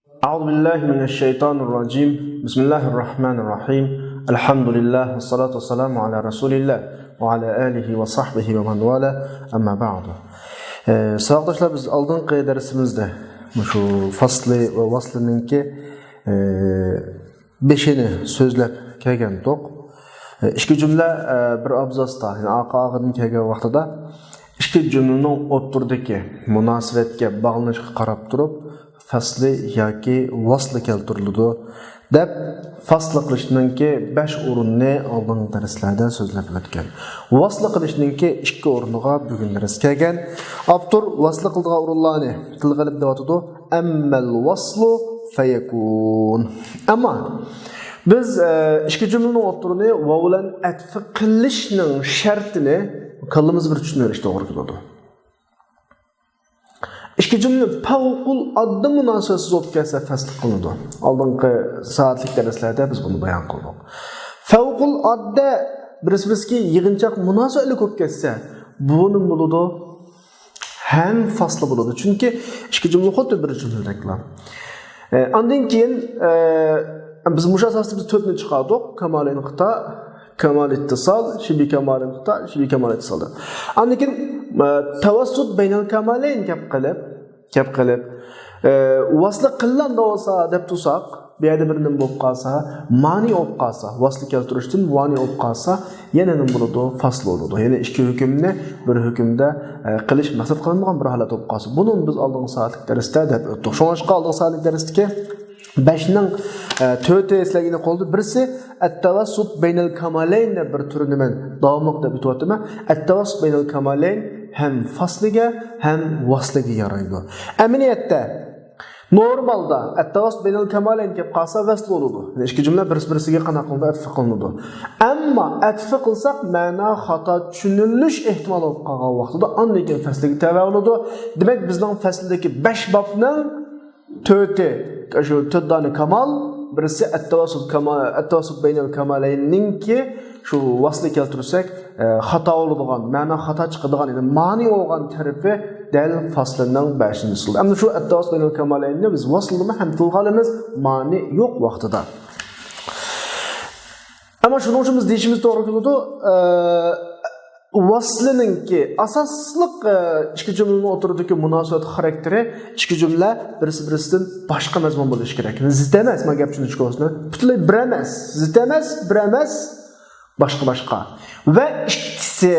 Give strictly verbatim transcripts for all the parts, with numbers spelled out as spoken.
أعوذ بالله من الشيطان الرجيم. بسم الله الرحمن الرحيم. الحمد لله والصلاة والسلام على رسول الله وعلى آله وصحبه ومن والاه. أما بعد. ئە، ساۋاقداشلار، بىز ئالدىنقى دەرسىمىزدە مۇشۇ فەسلى ۋە ۋەسلىنىڭكى، ئە، بېشىنى سۆزلەپ كەلگەنتۇق. ئىككى جۈملە، ئە، بىر ئابزاستا، يەنى ئارقا ئاغىدىن كەلگەن ۋاقتىدا ئىككى جۈملىنىڭ ئوتتۇرىدىكى مۇناسىۋەتكە باغلىنىشقا قاراپ تۇرۇپ، فەسلى ياكى ۋەسلى كەلتۈرۈلىدۇ، دەپ، فەسلى قىلىشنىڭكى بەش ئورۇنىنى ئالدىنقى دەرسلەردە سۆزلەپ ئۆتكەن. ۋەسلى قىلىشنىڭكى ئىككى ئورنىغا بۈگۈن دەرس كەلگەن. ئاپتور ۋەسلى قىلىدىغان ئورۇنلارنى تىلغا ئېلىپ دەۋاتىدۇ. ئەممەل ۋەسلۇ فەيەكۇن. ئەمما بىز، ئە، ئىككى جۈملىنىڭ ئوتتۇرىنى ۋاۋ بىلەن ئەتفى قىلىشنىڭ شەرتىنى كاللىمىزدا بىر چۈشىنىۋېلىش توغرا كېلىدۇ. ئىككى جۈملە پەۋقۇلئاددە مۇناسىۋەتسىز بولۇپ كەتسە، فەسلى قىلىنىدۇ. ئالدىنقى سائەتلىك دەرسلەردە بىز بۇنى بايان قىلدۇق. پەۋقۇلئاددە بىرسى-بىرسىگە يىغىنچاق مۇناسىۋەتلىك بولۇپ كەتسە، بۇ نېمە بولىدۇ؟ ھەم فەسلى بولىدۇ. چۈنكى ئىككى جۈملە خۇددى بىر جۈملىدەكلا. ئە، ئاندىن كېيىن، ئە، بىز مۇشۇ ئاساستا بىز تۆتنى چىقاردۇق. كامال ئىنقىتا، كامال ئىتتىسال، شىبى كامال ئىنقىتا، شىبى كامال ئىتتىسال دەپ. ئاندىن كېيىن، ئە، تەۋەسسۇت بەينەل كامالەين كەپ قىلىپ، كەپ قىلىپ، ئە، ۋەسلى قىلىندا بولسا دەپ تۇرساق، بۇ يەردە بىر نېمە بولۇپ قالسا، مانى بولۇپ قالسا، ۋەسلى كەلتۈرۈشتىن مانى بولۇپ قالسا، يەنە نېمە بولىدۇ؟ فەسلى بولىدۇ. يەنى ئىككى ھۆكۈمنى بىر ھۆكۈمدە، ئە، قىلىش مەقسەت قىلىنمىغان بىر ھالەت بولۇپ قالسا. بۇنى بىز ئالدىنقى سائەتلىك دەرستە دەپ ئۆتتۇق. شۇڭلاشقا ئالدىنقى سائەتلىك دەرستىكى بەشنىڭ، ئە، تۆتى سىلەرگە قالدى. بىرسى، ئەتتەۋەسسۇت بەينەل كامالەين دەپ بىر تۈرىنى مەن داۋاملىق دەپ ئۆتۈۋاتىمەن. ئەتتەۋەسسۇت بەينەل كامالەين ھەم فەسلىگە، ھەم ۋەسلىگە يارايدۇ. ئەمەلىيەتتە، نورمالدا، ئەتتەۋەسسۇت بەينەل كامالەين كەپ قالسا، ۋەسلى بولىدۇ. يەنى ئىككى جۈملە بىرسى-بىرسىگە قانداق قىلىنىدۇ؟ ئەتفى قىلىنىدۇ. ئەمما ئەتفى قىلساق، مەنا خاتا چۈشىنىلىش ئېھتىمالى بولۇپ قالغان ۋاقتىدا، ئاندىن كېيىن فەسلىگە تەۋە بولىدۇ. دېمەك، بىزنىڭ فەسلىدىكى بەش بابنىڭ تۆتى، شۇ تۆت دانە كامال، بىرسى ئەتتەۋەسسۇت كاما-، ئەتتەۋەسسۇت بەينەل كامالەيننىڭكى شۇ ۋەسلى كەلتۈرسەك، ئە، خاتا بولىدىغان، مەنا خاتا چىقىدىغان، يەنى مانى بولغان تەرىپى دەل فەسلىنىڭ بەشىنچىسى. ئەمدى شۇ ئەتتەۋەسسۇت بەينەل كامالەيننى بىز ۋەسلىدىمۇ ھەم تىلغا ئالىمىز، مانى يوق ۋاقتىدا. ئەمما شۇنىڭ ئۈچۈن بىز دېيىشىمىز توغرا كېلىدۇ، ئە، ۋەسلىنىڭكى ئاساسلىق، ئە، ئىككى جۈملىنىڭ ئوتتۇرىدىكى مۇناسىۋەت خاراكتېرى ئىككى جۈملە بىرسى-بىرسىدىن باشقا مەزمۇن بولۇشى كېرەك. يەنى زىت ئەمەس، مانا گەپ چۈشىنىشكە بولسۇن. پۈتۈنلەي بىر ئەمەس. زىت ئەمەس، بىر ئەمەس، باشقا-باشقا. ۋە ئىككىسى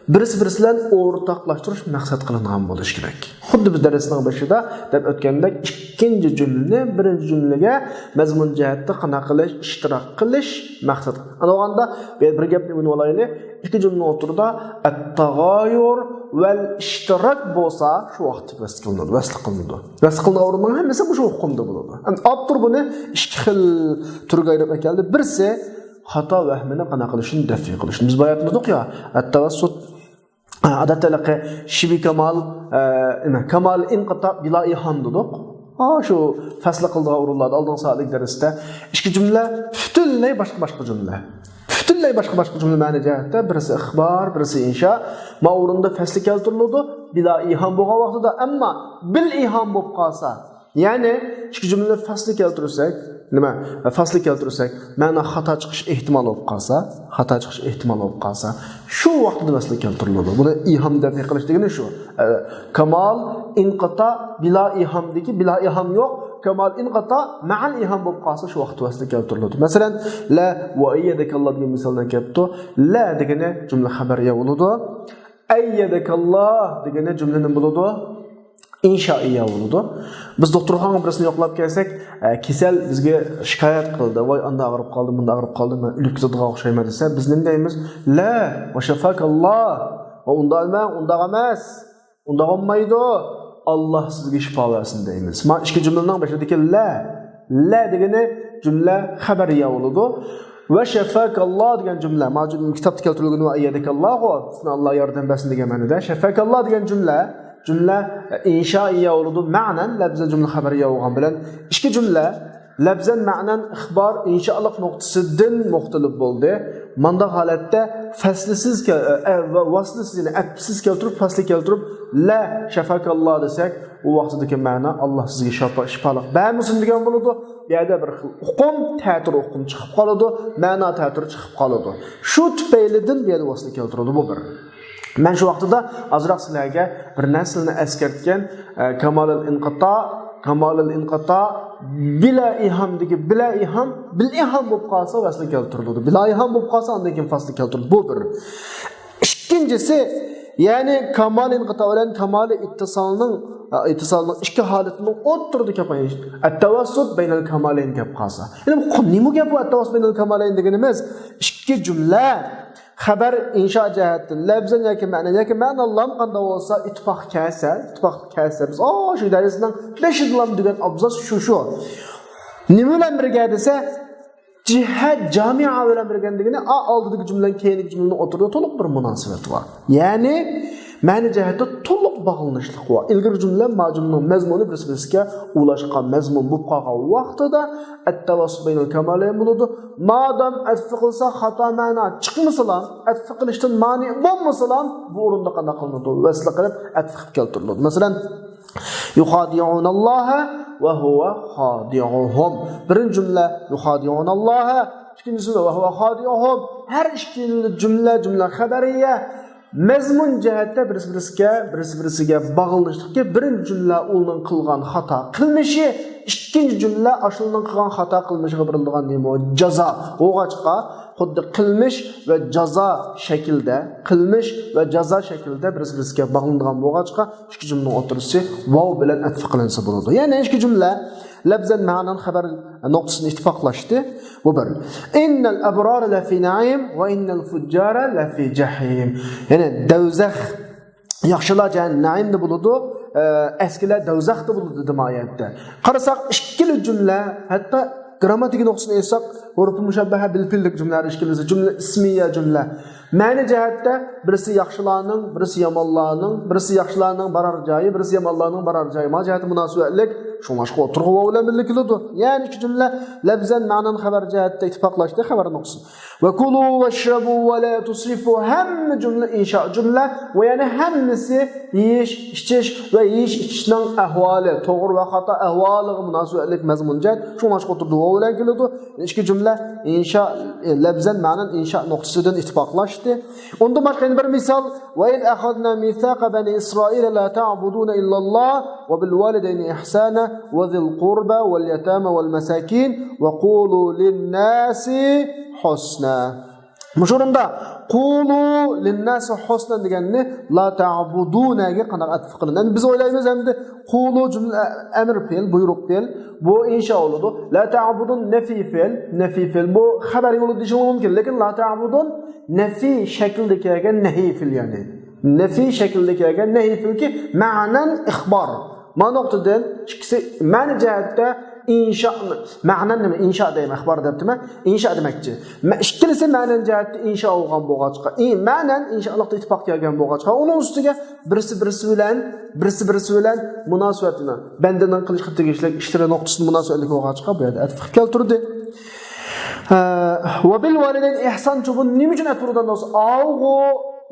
بىرسى-بىرسى بىلەن ئورتاقلاشتۇرۇش مەقسەت قىلىنغان بولۇشى كېرەك. خۇددى بىز دەرسنىڭ بېشىدا دەپ ئۆتكەندەك، ئىككىنچى جۈملىنى بىرىنچى جۈملىگە مەزمۇن جەھەتتە قانداق قىلىش، ئىشتىراك قىلىش مەقسەت. ئانا بولغاندا بىر، بىر گەپنى ئۆگىنىۋالايلى. ئىككى جۈملىنىڭ ئوتتۇرىدا ئەتتاغايۇر ۋەل ئىشتىراك بولسا، شۇ ۋاقىتتا ۋەسل قىلىنىدۇ، ۋەسل قىلىنىدۇ. ۋەسل قىلىنغان ئورۇننىڭ ھەممىسى مۇشۇ ئۇقۇمدا بولىدۇ. ئەمدى ئاپتور بۇنى ئىككى خىل تۈرگە ئايرىپ ئەكەلدى. بىرسى خاتا ۋەھمىنى قانداق قىلىشنى دەفئى قىلىشنى. بىز بايا دېدۇق يا، ئەتتەۋەسسۇت، ئادەتتە ھېلىقى شىبى كامال، ئە، نېمە، كامال ئىنقىتا بىلا ئىھام دېدۇق. ھا، شۇ فەسلى قىلىدىغان ئورۇنلاردا ئالدىنقى سائەتلىك دەرستە ئىككى جۈملە پۈتۈنلەي باشقا-باشقا جۈملە. پۈتۈنلەي باشقا-باشقا جۈملە مەنە جەھەتتە، بىرسى ئىخبار، بىرسى ئىنشا. ما ئورۇندا فەسلى كەلتۈرۈلىدۇ، بىلا ئىھام بولغان ۋاقتىدا، ئەمما بىل ئىھام بولۇپ قالسا، يەنى ئىككى جۈملىنى فەسلى كەلتۈرسەك، نېمە، فەسلى كەلتۈرسەك، مەنا خاتا چىقىش ئېھتىمالى بولۇپ قالسا، خاتا چىقىش ئېھتىمالى بولۇپ قالسا، شۇ ۋاقتىدا ۋەسلى كەلتۈرۈلىدۇ. بۇنى ئىھام دەپ قىلىش دېگىنى شۇ. ئە، كامال، ئىنقىتا، بىلا ئىھامدىكى، بىلا ئىھام يوق، كامال ئىنقىتا، مەئەل ئىھام بولۇپ قالسا، شۇ ۋاقىتتا ۋەسلى كەلتۈرۈلىدۇ. مەسىلەن، لە ۋە ئەييەدەكەللا دېگەن مىسالدىن كەپتۇ. لە دېگىنى جۈملە خەبەرىيە بولىدۇ. ئەييەدەكەللا دېگىنى جۈملە نېمە بولىدۇ؟ ئىنشائىيە بولىدۇ. بىز دوختۇرخانىغا بىرسىنى يوقلاپ كەلسەك، ئە، كېسەل بىزگە شىكايەت قىلدى، ۋاي، ئاندا ئاغرىپ قالدىم، مۇندا ئاغرىپ قالدىم، مەن ئۆلۈپ كېتىدىغان ئوخشايمەن دېسە، بىز نېمە دەيمىز؟ لە ۋە شەفاكەللا ۋە ئۇنداق ئەمەس، ئۇنداق ئەمەس، ئۇنداق بولمايدۇ، ئاللا سىزگە شىپا بەرسۇن دەيمىز. مانا ئىككى جۈملىنىڭ بېشىدىكى لە، لە دېگىنى جۈملە خەبەرىيە بولىدۇ. ۋە شەفاكەللا دېگەن جۈملە، مانا جۈملە كىتابتا كەلتۈرۈلگىنى ۋە ئەييەدەكەللا غۇ، سېنى ئاللا ياردەم بەرسۇن دېگەن مەنىدە. شەفاكەللا دېگەن جۈملە، جۈملە ئىنشائىيە بولىدۇ، مەنەن لەپزەن جۈملە خەبەرىيە بولغان بىلەن ئىككى جۈملە لەپزەن مەنەن ئىخبار ئىنشائىلىق نۇقتىسىدىن مۇختەلىپ بولدى. مانداق ھالەتتە فەسلىسىز كە-، ئە، ۋە ۋاسلىسىز، يەنى ئەتپىسىز كەلتۈرۈپ، فەسلى كەلتۈرۈپ، لە شەفەكەللا دېسەك، ئۇ ۋاقتىدىكى مەنا، ئاللا سىزگە شاپا-، شىپالىق بەرمىسۇن دېگەن بولىدۇ. بۇ يەردە بىر خىل ئۇقۇم، تەتۈر ئۇقۇم چىقىپ قالىدۇ، مەنا تەتۈر چىقىپ قالىدۇ. شۇ تۈپەيلىدىن بۇ يەردە ۋاسلى كەلتۈرۈلدى، بۇ بىر. مەن شۇ ۋاقتىدا ئازراق سىلەرگە بىر نەرسىلەرنى ئەسكەرتكەن، ئە، كامالىل ئىنقىتا، كامالىل ئىنقىتا، بىلا ئىھامدىكى بىلا ئىھام، بىل ئىھام بولۇپ قالسا ۋەسلى كەلتۈرۈلىدۇ. بىلا ئىھام بولۇپ قالسا ئاندىن كېيىن فاسلى كەلتۈرۈلىدۇ. بۇ بىر. ئىككىنچىسى، يەنى كامال ئىنقىتا بىلەن كامال ئىتتىسالنىڭ، ئە، ئىتتىسالنىڭ ئىككى ھالىتىنىڭ ئوتتۇرىدا كەپ قالغان ئەتتەۋەسسۇت بەينەل كامالەين كەپ قالسا. يەنى بۇ نېمە گەپ بۇ ئەتتەۋەسسۇت بەينەل كامالەين دېگىنىمىز؟ ئىككى جۈملە خەبەر ئىنشا جەھەتتىن لەپزەن ياكى مەنەن ياكى مەناللام قانداق بولسا ئىتتىپاق كەلسە، ئىتتىپاق كەلسە، بىز ئاشۇ دەرسنىڭ بېشىدىلا دېگەن ئابزاس شۇ، شۇ. نېمە بىلەن بىرگە دېسە، جىھەت جامىئە بىلەن بىرگە دېگىنى، ئا، ئالدىدىكى جۈملە بىلەن كەينىدىكى جۈملىنىڭ ئوتتۇرىدا تولۇق بىر مۇناسىۋەت بار. يەنى مەنە جەھەتتە تولۇق باغلىنىشلىق بار. ئىلگىرىكى جۈملە، ما جۈملىنىڭ مەزمۇنى بىرسى بىرسىگە ئۇلاشقان مەزمۇن بولۇپ قالغان ۋاقتىدا ئەتتەۋەسسۇت بەينەل كامالەين بولىدۇ. مادام ئەتفى قىلسا خاتا مەنا چىقمىسىلا، ئەتفى قىلىشتىن مانى بولمىسىلا، بۇ ئورۇندا قانداق قىلىنىدۇ؟ ۋەسلى قىلىپ ئەتفى قىلىپ كەلتۈرۈلىدۇ. مەسىلەن، يۇخادىئۇناللاھە ۋە ھۇۋە خادىئۇھۇم. بىرىنچى جۈملە يۇخادىئۇناللاھە، ئىككىنچى جۈملە ۋە ھۇۋە خادىئۇھۇم. ھەر ئىككى جۈملە، جۈملە خەبەرىيە، مەزمۇن جەھەتتە بىرسى بىرسىگە، بىرسى بىرسىگە باغلىنىشلىقكى، بىرىنچى جۈملە ئۇنىڭ قىلغان خاتا قىلمىشى، ئىككىنچى جۈملە ئاشۇنىڭ قىلغان خاتا قىلمىشىغا بېرىلىدىغان نېمە؟ جازا بولغاچقا، خۇددى قىلمىش ۋە جازا شەكلىدە، قىلمىش ۋە جازا شەكلىدە بىرسى بىرسىگە باغلىنىدىغان بولغاچقا، ئىككى جۈملىنىڭ ئوتتۇرىسى ۋاۋ بىلەن ئەتفى قىلىنسا بولىدۇ. يەنى ئىككى جۈملە لەپزەن مەنەن خەبەر نۇقتىسىنى ئىتتىپاقلاشتى. بۇ بىر. ئىننەل ئەبرارە لەفى نەئىم ۋە ئىننەل فۇججارە لەفى جەھىم. يەنى دەۋزەخ ياخشىلار جەھەننەم نەئىمدە بولىدۇ، ئە، ئەسكىلەر دەۋزەختە بولىدۇ دېدىم ئايەتتە. قارىساق، ئىككىلا جۈملە، ھەتتا گرامماتىكا نۇقتىسىدىن ئېيتساق، ھۇرۇپى مۇشەببەھە بىل پېئىللىك جۈملىلەر ئىككىلىسى، جۈملە ئىسمىيە جۈملە. مەنە جەھەتتە بىرسى ياخشىلارنىڭ، بىرسى يامانلارنىڭ، بىرسى ياخشىلارنىڭ بارار جايى، بىرسى يامانلارنىڭ بارار جايى. مانا جەھەتتە مۇناسىۋەتلىك، شۇڭلاشقا ئوتتۇرىغا ۋاۋ بىلەن بىللە كېلىدۇ. يەنى ئىككى جۈملە لەپزەن مەنەن خەۋەر جەھەتتە ئىتتىپاقلاشتى، خەۋەر نۇقتىسى. ۋە كۇلۇ ۋەشرەبۇ ۋە لا تۇسرىفۇ، ھەممە جۈملە ئىنشا جۈملە ۋە يەنە ھەممىسى يېيىش، ئىچىش ۋە يېيىش، ئىچىشنىڭ ئەھۋالى، توغرا ۋە خاتا ئەھۋالىغا مۇناسىۋەتلىك مەزمۇن جەھەت، شۇڭلاشقا ئوتتۇرىدا ۋاۋ بىلەن كېلىدۇ. ئىككى جۈملە ئىنشا، لەپزەن مەنەن ئىنشا نۇقتىسىدىن ئىتتىپاقلاشتى. ئۇندىن باشقا يەنە بىر مىسال، ۋە ئىز ئەخەزنا مىساقە بەنى ئىسرائىلە لا تەئبۇدۇنە ئىللاللاھ ۋە بىل ۋالىدەينى ئىھسانا ۋە زىل قۇربا ۋەل يەتامە ۋەل مەساكىن ۋە قۇلۇ لىنناسى ھۇسنا. مۇشۇ ئورۇندا قۇلۇ لىنناسى ھۇسنا دېگەننى لا تەئبۇدۇنەگە قانداق ئەتىپ قىلىنىدۇ؟ ئەمدى بىز ئويلايمىز، ئەمدى قۇلۇ جۈملە ئەمر پېئىل، بۇيرۇق پېئىل. بۇ ئىنشا بولىدۇ. لا تەئبۇدۇن نەفىي پېئىل، نەفىي پېئىل. بۇ خەۋەر بولىدۇ دېيىشىمىز مۇمكىن. لېكىن لا تەئبۇدۇن نەفىي شەكلىدە كەلگەن نەھىي پېئىل، يەنى. نەفىي شەكلىدە كەلگەن نەھىي پېئىلكى مەنەن ئىخبار. ما نۇقتىدىن ئىككىسى مەنە جەھەتتە ئىنشا، مەنەن نېمە؟ ئىنشا دەيمەن، ئىخبار دەپتىمەن. ئىنشا دېمەكچى. مە-، ئىككىلىسى مەنەن جەھەتتە ئىنشا بولغان بولغاچقا، ئى، مەنەن ئىنشالىقتا ئىتتىپاق كەلگەن بولغاچقا، ئۇنىڭ ئۈستىگە بىرسى بىرسى بىلەن، بىرسى بىرسى بىلەن مۇناسىۋەتنى، بەندىنىڭ قىلىشقا تېگىشلىك ئىشلىرى نۇقتىسىدىن مۇناسىۋەتلىك بولغاچقا، بۇ يەردە ئەتىپ قىلىپ كەلتۈردى. ھە، ۋە بىل ۋالىدەينى ئىھسان، بۇ نېمە ئۈچۈن ئەتىپ ئۇرۇلغان دېسە، ئاۋۇ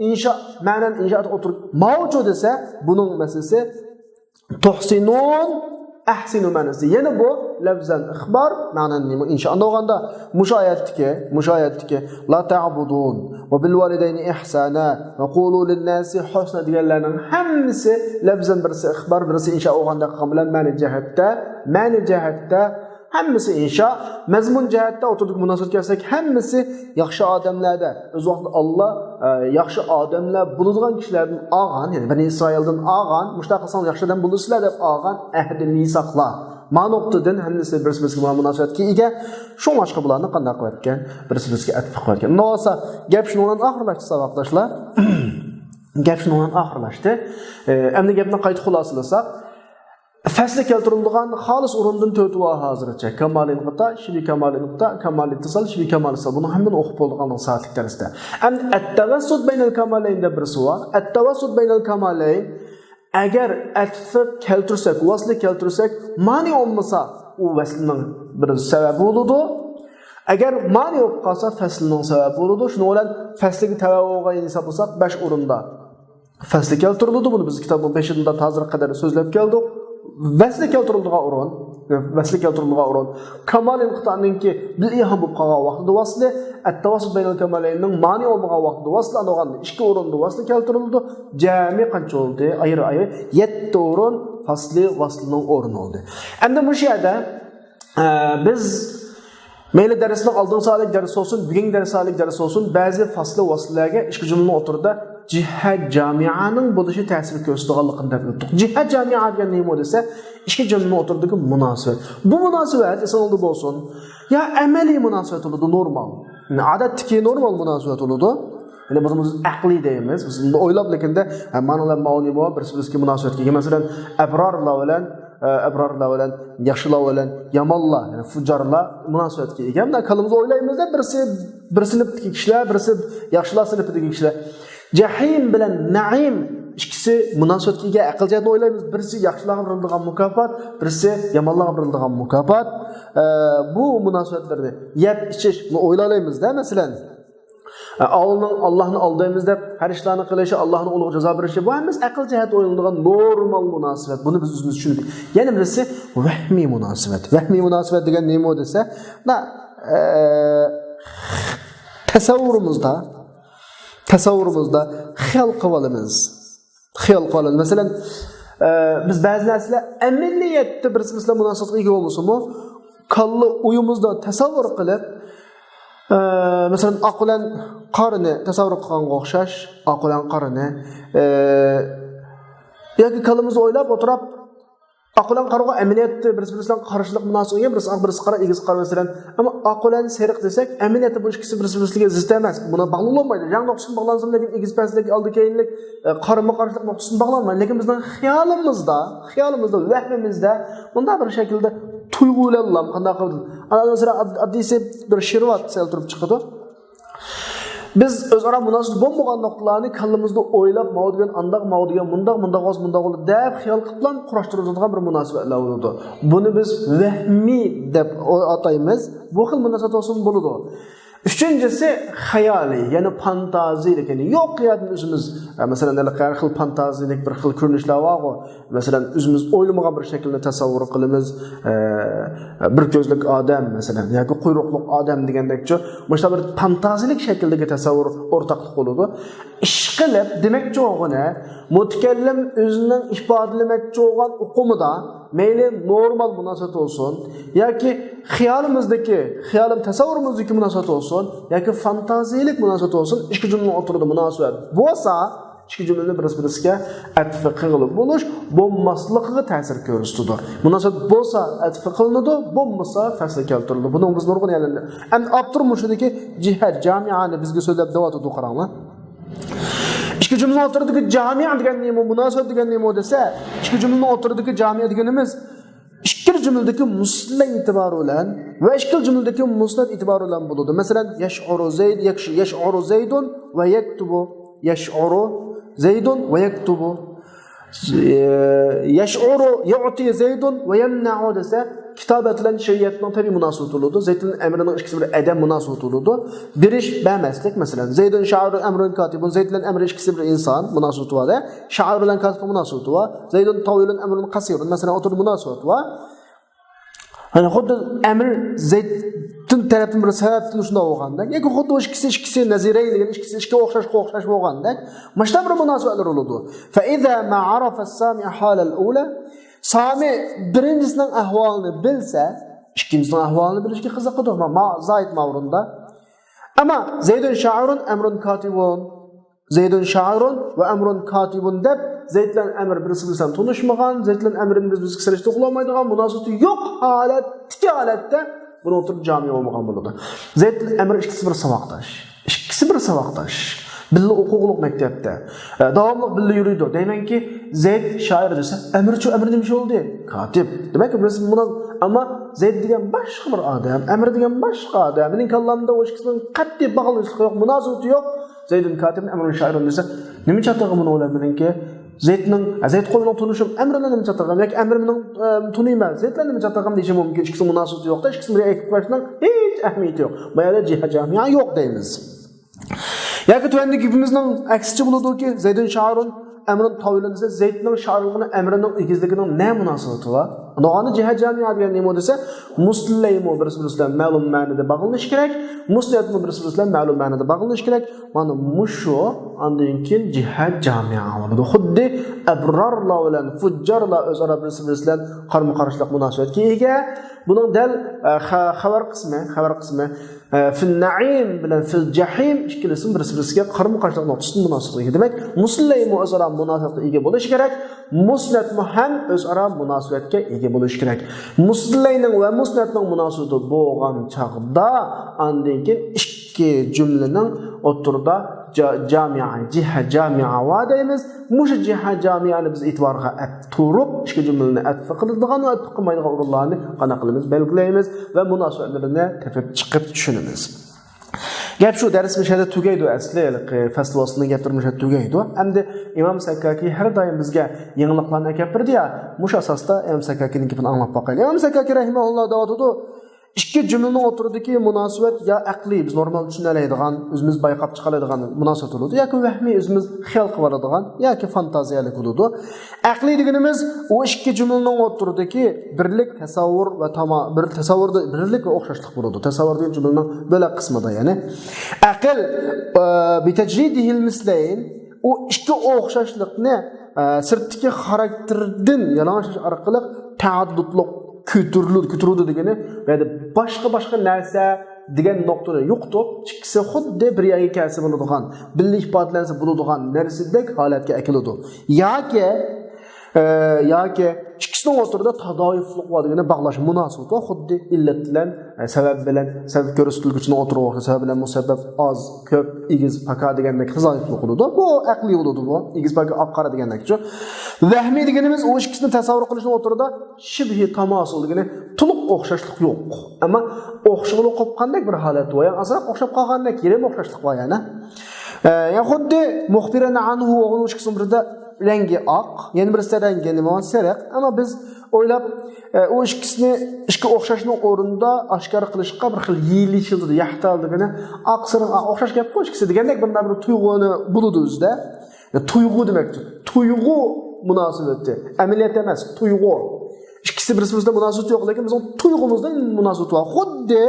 ئىنشا، مەنەن ئىنشا ئوتتۇرىدا ماۋۇچۇ دېسە، بۇنىڭ مەسىلىسى تۇھسىنۇن، ئەھسىنۇ مەنىسى. يەنە بۇ لەپزەن ئىخبار، مەنەن نېمە؟ ئىنشا. ئاندىن بولغاندا مۇشۇ ئايەتتىكى، مۇشۇ ئايەتتىكى لا تەئبۇدۇن ۋە بىل ۋالىدەينى ئىھسانا ۋە قۇلۇ لىنناسى ھۇسنا دېگەنلەرنىڭ ھەممىسى لەپزەن بىرسى ئىخبار، بىرسى ئىنشا بولغاندەك قىلغان بىلەن مەنە جەھەتتە، مەنە جەھەتتە ھەممىسى ئىنشا، مەزمۇن جەھەتتە ئوتتۇرىدىكى مۇناسىۋەتكە كەلسەك، ھەممىسى ياخشى ئادەملەردە، ئۆز ۋاقتىدا ئاللا، ئە، ياخشى ئادەملەر بولىدىغان كىشىلەردىن ئالغان، يەنى بەنى ئىسرائىلدىن ئالغان، مۇشۇنداق قىلساڭلار ياخشى ئادەم بولىسىلەر دەپ ئالغان ئەھدى مىساقلار. ما نۇقتىدىن ھەممىسى بىرسى-بىرسىگە مۇناسىۋەتكە ئىگە. شۇڭلاشقا بۇلارنى قانداق قىلىۋەتكەن؟ بىرسى-بىرسىگە ئەتىپ قىلىۋەتكەن. ئۇنداق بولسا، گەپ شۇنىڭ بىلەن ئاخىرلاشتى، ساۋاقداشلار. گەپ شۇنىڭ بىلەن ئاخىرلاشتى. ئە، ئەمدى گەپنى قايتا خۇلاسىلىساق، فەسلى كەلتۈرۈلىدىغان خالىس ئورۇندىن تۆتى بار ھازىرچە. كامال ئىنقىتا، شىبى كامال ئىنقىتا، كامال ئىتتىسال، شىبى كامال ئىتتىسال. بۇنىڭ ھەممىنى ئوقۇپ بولىدىغان سائەتلىك دەرستە. ئەمدى ئەتتەۋەسسۇت بەينەل كامالەيندە بىرسى بار. ئەتتەۋەسسۇت بەينەل كامالەين، ئەگەر ئەتفى كەلتۈرسەك، ۋەسلى كەلتۈرسەك، مانى بولمىسا، ئۇ ۋەسلىنىڭ بىر سەۋەب بولىدۇ. ئەگەر مانى بولۇپ قالسا، فەسلىنىڭ سەۋەبى بولىدۇ. شۇنىڭ بىلەن فەسلىگە تەۋە بولغان ھېسابلىساق، بەش ئورۇندا فەسلى كەلتۈرۈلىدۇ. بۇنى بىز كىتابنىڭ بېشىدىن ھازىرغا قەدەر سۆزلەپ كەلدۇق. ۋەسلى كەلتۈرۈلىدىغان ئورۇن، ۋەسلى كەلتۈرۈلىدىغان ئورۇن. كامال ئىنقىتانىڭكى بىل ئىھام بولۇپ قالغان ۋاقتىدا ۋەسلى، ئەتتەۋاسۇت بەينەل كامالەينىڭ مانى بولمىغان ۋاقتىدا ۋەسلى، ئاندىن ئىككى ئورۇندا ۋەسلى كەلتۈرۈلىدۇ. جەمئىي قانچە بولدى؟ ئايرى ئايرى يەتتە ئورۇن فەسلى ۋەسلىنىڭ ئورنى بولدى. ئەمدى مۇشۇ يەردە ئە، بىز مەيلى دەرسنىڭ ئالدىنقى سائەتلىك دەرس بولسۇن، بۈگۈنكى دەرس سائەتلىك دەرس بولسۇن، بەزى فەسلى ۋەسلىلەرگە ئىككى جۈملىنىڭ ئوتتۇرىدا جىھەت جامىئانىڭ بولۇشى تەسىر كۆرسىتىدىغانلىقىنى دەپ ئۆتتۇق. جىھەت جامىئا دېگەن نېمە دېسە، ئىككى جۈملىنىڭ ئوتتۇرىدىكى مۇناسىۋەت. بۇ مۇناسىۋەت ئېسىڭىزدە بولسۇن، يا ئەمەلىي مۇناسىۋەت بولىدۇ، نورمال. يەنى ئادەتتىكى نورمال مۇناسىۋەت بولىدۇ. يەنى بىز، بىز ئەقلىي دەيمىز. بىز بۇندا ئويلاپ، لېكىندە، ھە، مانا ماۋۇ نېمە بىرسى-بىرسىگە مۇناسىۋەتكە ئىگە. مەسىلەن، ئەبرارلار بىلەن ئە، ئەبرارلار بىلەن، ياخشىلار بىلەن يامانلار، يەنى فۇجارلار مۇناسىۋەتكە ئىگە. مۇنداق كاللىمىزدا ئويلايمىزدا، بىرسى بىر سىنىپتىكى كىشىلەر، بىرسى ياخشىلار سىنىپىدىكى كىشىلەر. جەھىم بىلەن نەئىم ئىككىسى مۇناسىۋەتكە ئىگە. ئەقىل جەھەتتىن ئويلايمىز، بىرسى ياخشىلارغا بېرىلىدىغان مۇكاپات، بىرسى يامانلارغا بېرىلىدىغان مۇكاپات. ئە، بۇ مۇناسىۋەتلەرنى يەپ ئىچىش، بۇنى ئويلايمىزدا، مەسىلەن. ئاۋۇلنىڭ ئاللاھنى ئالدايمىز دەپ ھەر ئىشلارنى قىلىشى، ئاللاھنىڭ ئۇنىڭغا جازا بېرىشى، بۇ ھەممىسى ئەقىل جەھەتتە ئويلىنىدىغان نورمال مۇناسىۋەت. بۇنى بىز ئۆزىمىز چۈشىنىدۇ. يەنە بىرسى ۋەھمىي مۇناسىۋەت. ۋەھمىي مۇناسىۋەت دېگەن نېمە دېسە، مۇنداق، ئە، تەسەۋۋۇرىمىزدا، تەسەۋۋۇرىمىزدا خىيال قىلىۋالىمىز. خىيال قىلىمىز. مەسىلەن، ئە، بىز بەزى نەرسىلەر ئەمەلىيەتتە بىرسى بىرسى بىلەن مۇناسىۋەتكە ئىگە بولمىسىمۇ، كاللا ئويىمىزدا تەسەۋۋۇر قىلىپ، ئە، مەسىلەن، ئاق بىلەن قارىنى تەسەۋۋۇر قىلغانغا ئوخشاش، ئاق بىلەن قارىنى، ئە، ياكى كاللىمىزدا ئويلاپ ئولتۇرۇپ، ئاق بىلەن قارىغۇ ئەمەلىيەتتە بىرسى بىرسى بىلەن قارشىلىق مۇناسىۋەت، بىرسى ئاق، بىرسى قارا، ئېگىز قارا، مەسىلەن. ئەمما ئاق بىلەن سېرىق دېسەك، ئەمەلىيەتتە بۇ ئىككىسى بىرسى بىرسىگە زىت ئەمەس. بۇنى باغلىۋالمايدۇ. رەڭ نۇقتىسىدىن باغلانسىمۇ، لېكىن ئېگىز پەسلىك، ئالدى كەينىلىك، ئە، قارىمۇ قارشىلىق نۇقتىسىدىن باغلانمايدۇ. لېكىن بىزنىڭ خىيالىمىزدا، خىيالىمىزدا، ۋەھمىمىزدە مۇنداق بىر شەكىلدە تۇيغۇ بىلەن قانداق قىلىدۇ؟ ئەنە، مەسىلەن، ئاد-، ئاددىيسى بىر شېئىر بار، سەل تۇرۇپ چىقىدۇ. بىز ئۆزئارا مۇناسىۋىتى بولمىغان نۇقتىلارنى كاللىمىزدا ئويلاپ، ماۋۇ دېگەن ئانداق، ماۋۇ دېگەن مۇنداق، مۇنداق بولسا مۇنداق بولىدۇ دەپ خىيال قىلىپلا قۇراشتۇرۇلىدىغان بىر مۇناسىۋەتلەر بولىدۇ. بۇنى بىز ۋەھمىي دەپ ئاتايمىز. بۇ خىل مۇناسىۋەت بولسىمۇ بولىدۇ. ئۈچىنچىسى خىيالىي، يەنى فانتازىيىلىك، يەنى يوق يەردىن ئۆزىمىز، ئە، مەسىلەن، ھېلىقى ھەر خىل فانتازىيىلىك بىر خىل كۆرۈنۈشلەر بارغۇ. مەسىلەن، ئۆزىمىز ئويلىمىغان بىر شەكىلنى تەسەۋۋۇر قىلىمىز. ئە، بىر كۆزلۈك ئادەم، مەسىلەن، ياكى قۇيرۇقلۇق ئادەم دېگەندەكچۇ. مۇشۇنداق بىر فانتازىيىلىك شەكىلدىكى تەسەۋۋۇر ئورتاقلىق بولىدۇ. ئىشقىلىپ، دېمەكچى بولغىنى، مۇتەكەللىم ئۆزىنىڭ ئىپادىلىمەكچى بولغان ئۇقۇمىدا مەيلى نورمال مۇناسىۋەت بولسۇن ياكى خىيالىمىزدىكى، خىيالىم تەسەۋۋۇرىمىزدىكى مۇناسىۋەت بولسۇن ياكى فانتازىيىلىك مۇناسىۋەت بولسۇن، ئىككى جۈملىنىڭ ئوتتۇرىدا مۇناسىۋەت بولسا، ئىككى جۈملىنى بىرسى-بىرسىگە ئەتىپى قىلىنىپ بولۇش بولماسلىقىغا تەسىر كۆرسىتىدۇ. مۇناسىۋەت بولسا ئەتىپى قىلىنىدۇ، بولمىسا فەسلى كەلتۈرۈلىدۇ. بۇنىڭ بىز نۇرغۇن يەرلەردە. ئەمدى ئاپتور مۇشۇدىكى جىھەت جامىئانى بىزگە سۆزلەپ دەۋاتىدۇ، قاراڭلار. ئىككى جۈملىنىڭ ئوتتۇرىدىكى جامىئە دېگەن نېمە، مۇناسىۋەت دېگەن نېمە دېسە، ئىككى جۈملىنىڭ ئوتتۇرىدىكى جامىئە دېگىنىمىز ئىككىلا جۈملىدىكى مۇسلە ئېتىبارى بىلەن ۋە ئىككىلا جۈملىدىكى مۇسنەت ئېتىبارى بىلەن بولىدۇ. مەسىلەن، يەشئۇرۇ زەيد، يەكش-، يەشئۇرۇ زەيدۇن ۋە يەكتۇبۇ. يەشئۇرۇ زەيدۇن ۋە يەكتۇبۇ. يەشئۇرۇ يۇئتى زەيدۇن ۋە يەمنەئۇ دېسە، كىتابەت بىلەن شەيئىيەتنىڭ تەبىئىي مۇناسىۋىتى بولىدۇ. زەيد بىلەن ئەمرىنىڭ ئىككىسى بىر ئەدەم مۇناسىۋىتى بولىدۇ. بېرىش، بەرمەسلىك، مەسىلەن، زەيدۇن شائىرۇن ئەمرۇن كاتىبۇن، زەيد بىلەن ئەمر ئىككىسى بىر ئىنسان مۇناسىۋىتى بار-دە، شائىر بىلەن كاتىبنىڭ مۇناسىۋىتى بار. زەيدۇن تاۋىلۇن ئەمرۇن قەسىرۇن، مەسىلەن، ئوتتۇرىدا مۇناسىۋەت بار. يەنى خۇددى ئەمر زەيدتىن تەرەپتىن بىر سەۋەبتىن شۇنداق بولغاندەك، ياكى خۇددى ئۇ ئىككىسى، ئىككىسى نەزىرەين دېگەن ئىككىسى ئىككى ئوخشاشقا ئوخشاش بولغاندەك، مۇشۇنداق بىر مۇناسىۋەتلەر بولىدۇ. فإذا ما عرف السامع حال الأولى، سامع بىرىنچىسىنىڭ ئەھۋالىنى بىلسە، ئىككىنچىسىنىڭ ئەھۋالىنى بىلىشكە قىزىقىدۇ. ما، ما زائىد ما ئورۇندا. ئەمما زەيدۇن شائىرۇن ئەمرۇن كاتىبۇن. زەيدۇن شائىرۇن ۋە ئەمرۇن كاتىبۇن دەپ، زەيد بىلەن ئەمر بىرسى بىلەن تونۇشمىغان، زەيد بىلەن ئەمرنى بىز بىرسىگە سېلىشتۇرۇپ بولالمايدىغان، مۇناسىۋىتى يوق ھالەتتىكى ھالەتتە بۇنىڭ ئوتتۇرىدا جامىئە بولمىغان بولىدۇ. زەيد بىلەن ئەمر ئىككىسى بىر ساۋاقداش. ئىككىسى بىر ساۋاقداش. بىللە ئوقۇغۇلۇق مەكتەپتە. ئە، داۋاملىق بىللە يۈرىدۇ. دەيمەنكى، زەيد شائىر دېسە، ئەمرچۇ، ئەمر نېمە ئىش بولدى؟ كاتىب. دېمەك، بىرسى مۇناز-، ئەمما زەيد دېگەن باشقا بىر ئادەم، ئەمر دېگەن باشقا ئادەم. مېنىڭ كاللامدا ئۇ ئىككىسىنىڭ قەتئىي باغلىنىشلىقى يوق، مۇناسىۋىتى يوق. زەيدۇن كاتىبۇن ئەمرۇن شائىرۇن دېسە، نېمە چاتىقى بۇنىڭ بىلەن مېنىڭكى؟ زەيدنىڭ، زەيد قوۋمىنىڭ تونۇشۇم، ئەمرىنى نېمە چاتىغان ياكى ئەمرىنىڭ، ئە، تونۇيمەن، زەيدلەرنى نېمە چاتىغان دېيىشى مۇمكىن. ئىككىسىنىڭ مۇناسىۋىتى يوق-دا، ئىككىسىنى بىر يەرگە ئەكىپ قويۇشنىڭ ھېچ ئەھمىيىتى يوق. ما يەردە جىھە جامىئە يوق دەيمىز. ياكى تۆۋەندىكى گېپىمىزنىڭ ئەكسىچە بولىدۇكى، زەيدۇن شائىرۇن، ئەمرۇن تاۋىلۇن دېسە، زەيدنىڭ شائىرلىقىنى ئەمرىنىڭ ئېگىزلىكىنىڭ نە مۇناسىۋىتى بار؟ ئۇنىڭغا جىھە جامىئە دېگەن نېمە دېسە، مۇسلەيمۇ بىرسى بىرسى بىلەن مەلۇم مەنىدە باغلىنىشى كېرەك، مۇسنەتمۇ بىرسى بىرسى بىلەن مەلۇم مەنىدە باغلىنىشى كېرەك. مانا مۇشۇ ئاندىن كېيىن جىھە جامىئە بولىدۇ. خۇددى ئەبرارلار بىلەن فۇججارلار ئۆزئارا بىرسى بىرسى بىلەن قارمۇ قارشىلىق مۇناسىۋەتكە ئىگە. بۇنىڭ دەل، ئە، خە-، خەۋەر قىسمى، خەۋەر قىسمى، ئە، فىل نەئىم بىلەن فىل جەھىم ئىككىلىسىمۇ بىرسى بىرسىگە قارمۇ قارشىلىق نۇقتىسىدىن مۇناسىۋەتكە ئىگە. دېمەك، مۇسلەيمۇ ئۆزئارا مۇناسىۋەتكە ئىگە بولۇشى كېرەك. مۇسنەتمۇ ھەم ئۆزئارا مۇناسىۋەتكە ئىگە بولۇشى كېرەك. مۇسلەينىڭ ۋە مۇسنەتنىڭ مۇناسىۋىتى بولغان چاغدا ئاندىن كېيىن ئىككى جۈملىنىڭ ئوتتۇرىدا جا-، جامىئە، جىھە جامىئە ۋا دەيمىز. مۇشۇ جىھە جامىئەنى بىز ئېتىبارغا ئەپ تۇرۇپ، ئىككى جۈملىنى ئەتپە قىلىدىغان ۋە ئەتپە قىلمايدىغان ئورۇنلارنى قانداق قىلىمىز، بەلگىلەيمىز ۋە مۇناسىۋەتلىرىنى تېپىپ چىقىپ چۈشىنىمىز. گەپ شۇ، دەرس مۇشۇ يەردە تۈگەيدۇ ئەسلى، ھېلىقى فەسلى ۋاسىتىنىڭ گەپلىرى مۇشۇ يەردە تۈگەيدۇ. ئەمدى ئىمام سەككاكى ھەر دائىم بىزگە يېڭىلىقلارنى ئەكەپ بېرىدۇ يا، مۇشۇ ئاساستا ئىمام سەككاكىنىڭ گېپىنى ئاڭلاپ باقايلى. ئىمام سەككاكى رەھىمەھۇللا دەۋاتىدۇ، ئىككى جۈملىنىڭ ئوتتۇرىدىكى مۇناسىۋەت يا ئەقلىي، بىز نورمال چۈشىنەلەيدىغان، ئۆزىمىز بايقاپ چىقالايدىغان مۇناسىۋەت بولىدۇ، ياكى ۋەھمىي، ئۆزىمىز خىيال قىلىۋالىدىغان ياكى فانتازىيەلىك بولىدۇ. ئەقلىي دېگىنىمىز ئۇ ئىككى جۈملىنىڭ ئوتتۇرىدىكى بىرلىك، تەسەۋۋۇر ۋە تاما-، بىر تەسەۋۋۇردا بىرلىك ۋە ئوخشاشلىق بولىدۇ. تەسەۋۋۇر دېگەن جۈملىنىڭ بۆلەك قىسمىدا، يەنى. ئەقىل، ئە، بىتەجرىدىھىل مىسلەين، ئۇ ئىككى ئوخشاشلىقنى، ئە، سىرتتىكى خاراكتېردىن يالىڭاچلاش ئارقىلىق تەئەددۇتلۇق كۆتۈرۈلىدۇ، كۆتۈرۈلىدۇ دېگىنى، يەنى باشقا، باشقا نەرسە دېگەن نۇقتىنى يوقىتىپ، ئىككىسى خۇددى بىر يەرگە كەلسە بولىدىغان، بىللە ئىپادىلەنسە بولىدىغان نەرسىدەك ھالەتكە ئەكېلىدۇ. ياكى، ئە، ياكى ئىككىسىنىڭ ئوتتۇرىدا تادايۇفلۇق بار دېگەننى باغلاش مۇناسىۋىتى بار. خۇددى ئىللەت بىلەن، ئە، سەۋەب بىلەن، سەۋەب كۆرسىتىلگۈچىنىڭ ئوتتۇرىغا ئوخشاش، سەۋەب بىلەن مۇسەببەب، ئاز، كۆپ، ئېگىز، پاكا دېگەندەك تادايۇفلۇق بولىدۇ. بۇ ئەقلىي بولىدۇ بۇ. ئېگىز، پاكا، ئاق، قارا دېگەندەكچۇ. ۋەھمىي دېگىنىمىز ئۇ ئىككىسىنى تەسەۋۋۇر قىلىشنىڭ ئوتتۇرىدا شىبھى تاماسۇل دېگىنى تولۇق ئوخشاشلىق يوق. ئەمما ئوخشىغىلى قوپقاندەك بىر ھالەت بار. يەنى ئازراق ئوخشاپ قالغاندەك، يېرىم ئوخشاشلىق بار يەنە. ئە، يەنى خۇددى مۇخبىرەن ئانھۇ، ئۇنىڭ ئىككىسىنىڭ بىرىدە رەڭگى ئاق، يەنە بىرسىدە رەڭگى نېمە، سېرىق. ئەمما بىز ئويلاپ، ئە، ئۇ ئىككىسىنى، ئىككى ئوخشاشنىڭ ئورنىدا ئاشكارا قىلىشقا بىر خىل يېلىشىلدى، يەھتال دېگىنى ئاق سېرىق، ئا، ئوخشاش گەپقۇ ئىككىسى دېگەندەك بىر، بىر تۇيغۇنى بولىدۇ ئۆزىدە. تۇيغۇ دېمەكچى. تۇيغۇ مۇناسىۋىتى. ئەمەلىيەت ئەمەس، تۇيغۇ. ئىككىسى بىرسى بىرسى بىلەن مۇناسىۋىتى يوق، لېكىن بىزنىڭ تۇيغۇمىزنىڭ مۇناسىۋىتى بار. خۇددى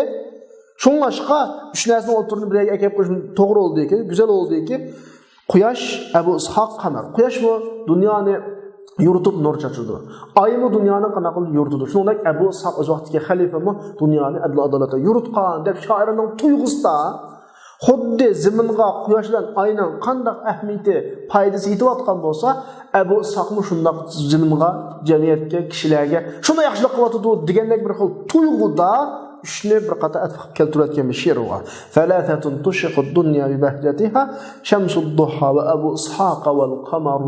شۇڭلاشقا ئۈچ نەرسىنىڭ ئوتتۇرىنى بىر يەرگە ئەكەپ قويۇشنىڭ توغرا بولدىكى، گۈزەل بولدىكى، قۇياش، ئەبۇ ئىسھاق، قەمەر. قۇياشمۇ دۇنيانى يورۇتۇپ نۇر چاچىدۇ. ئايمۇ دۇنيانى قانداق قىلىپ يورۇتىدۇ. شۇنىڭدەك ئەبۇ ئىسھاق ئۆز ۋاقتىدىكى خەلىپىمۇ دۇنيانى ئەدىل ئادالەتتە يورۇتقان دەپ شائىرنىڭ تۇيغۇسىدا خۇددى زېمىنغا قۇياش بىلەن ئاينىڭ قانداق ئەھمىيىتى، پايدىسى يېتىۋاتقان بولسا، ئەبۇ ئىسھاقمۇ شۇنداق زېمىنغا، جەمئىيەتكە، كىشىلەرگە شۇنداق ياخشىلىق قىلىۋاتىدۇ دېگەندەك بىر خىل تۇيغۇدا ئۈچنى بىر قاتار ئەتىپ كەلتۈرۈۋەتكەن بىر شېئىرى بار. ثلاثة تشرق الدنيا ببهجتها، شمس الضحى وأبو إسحاق والقمر.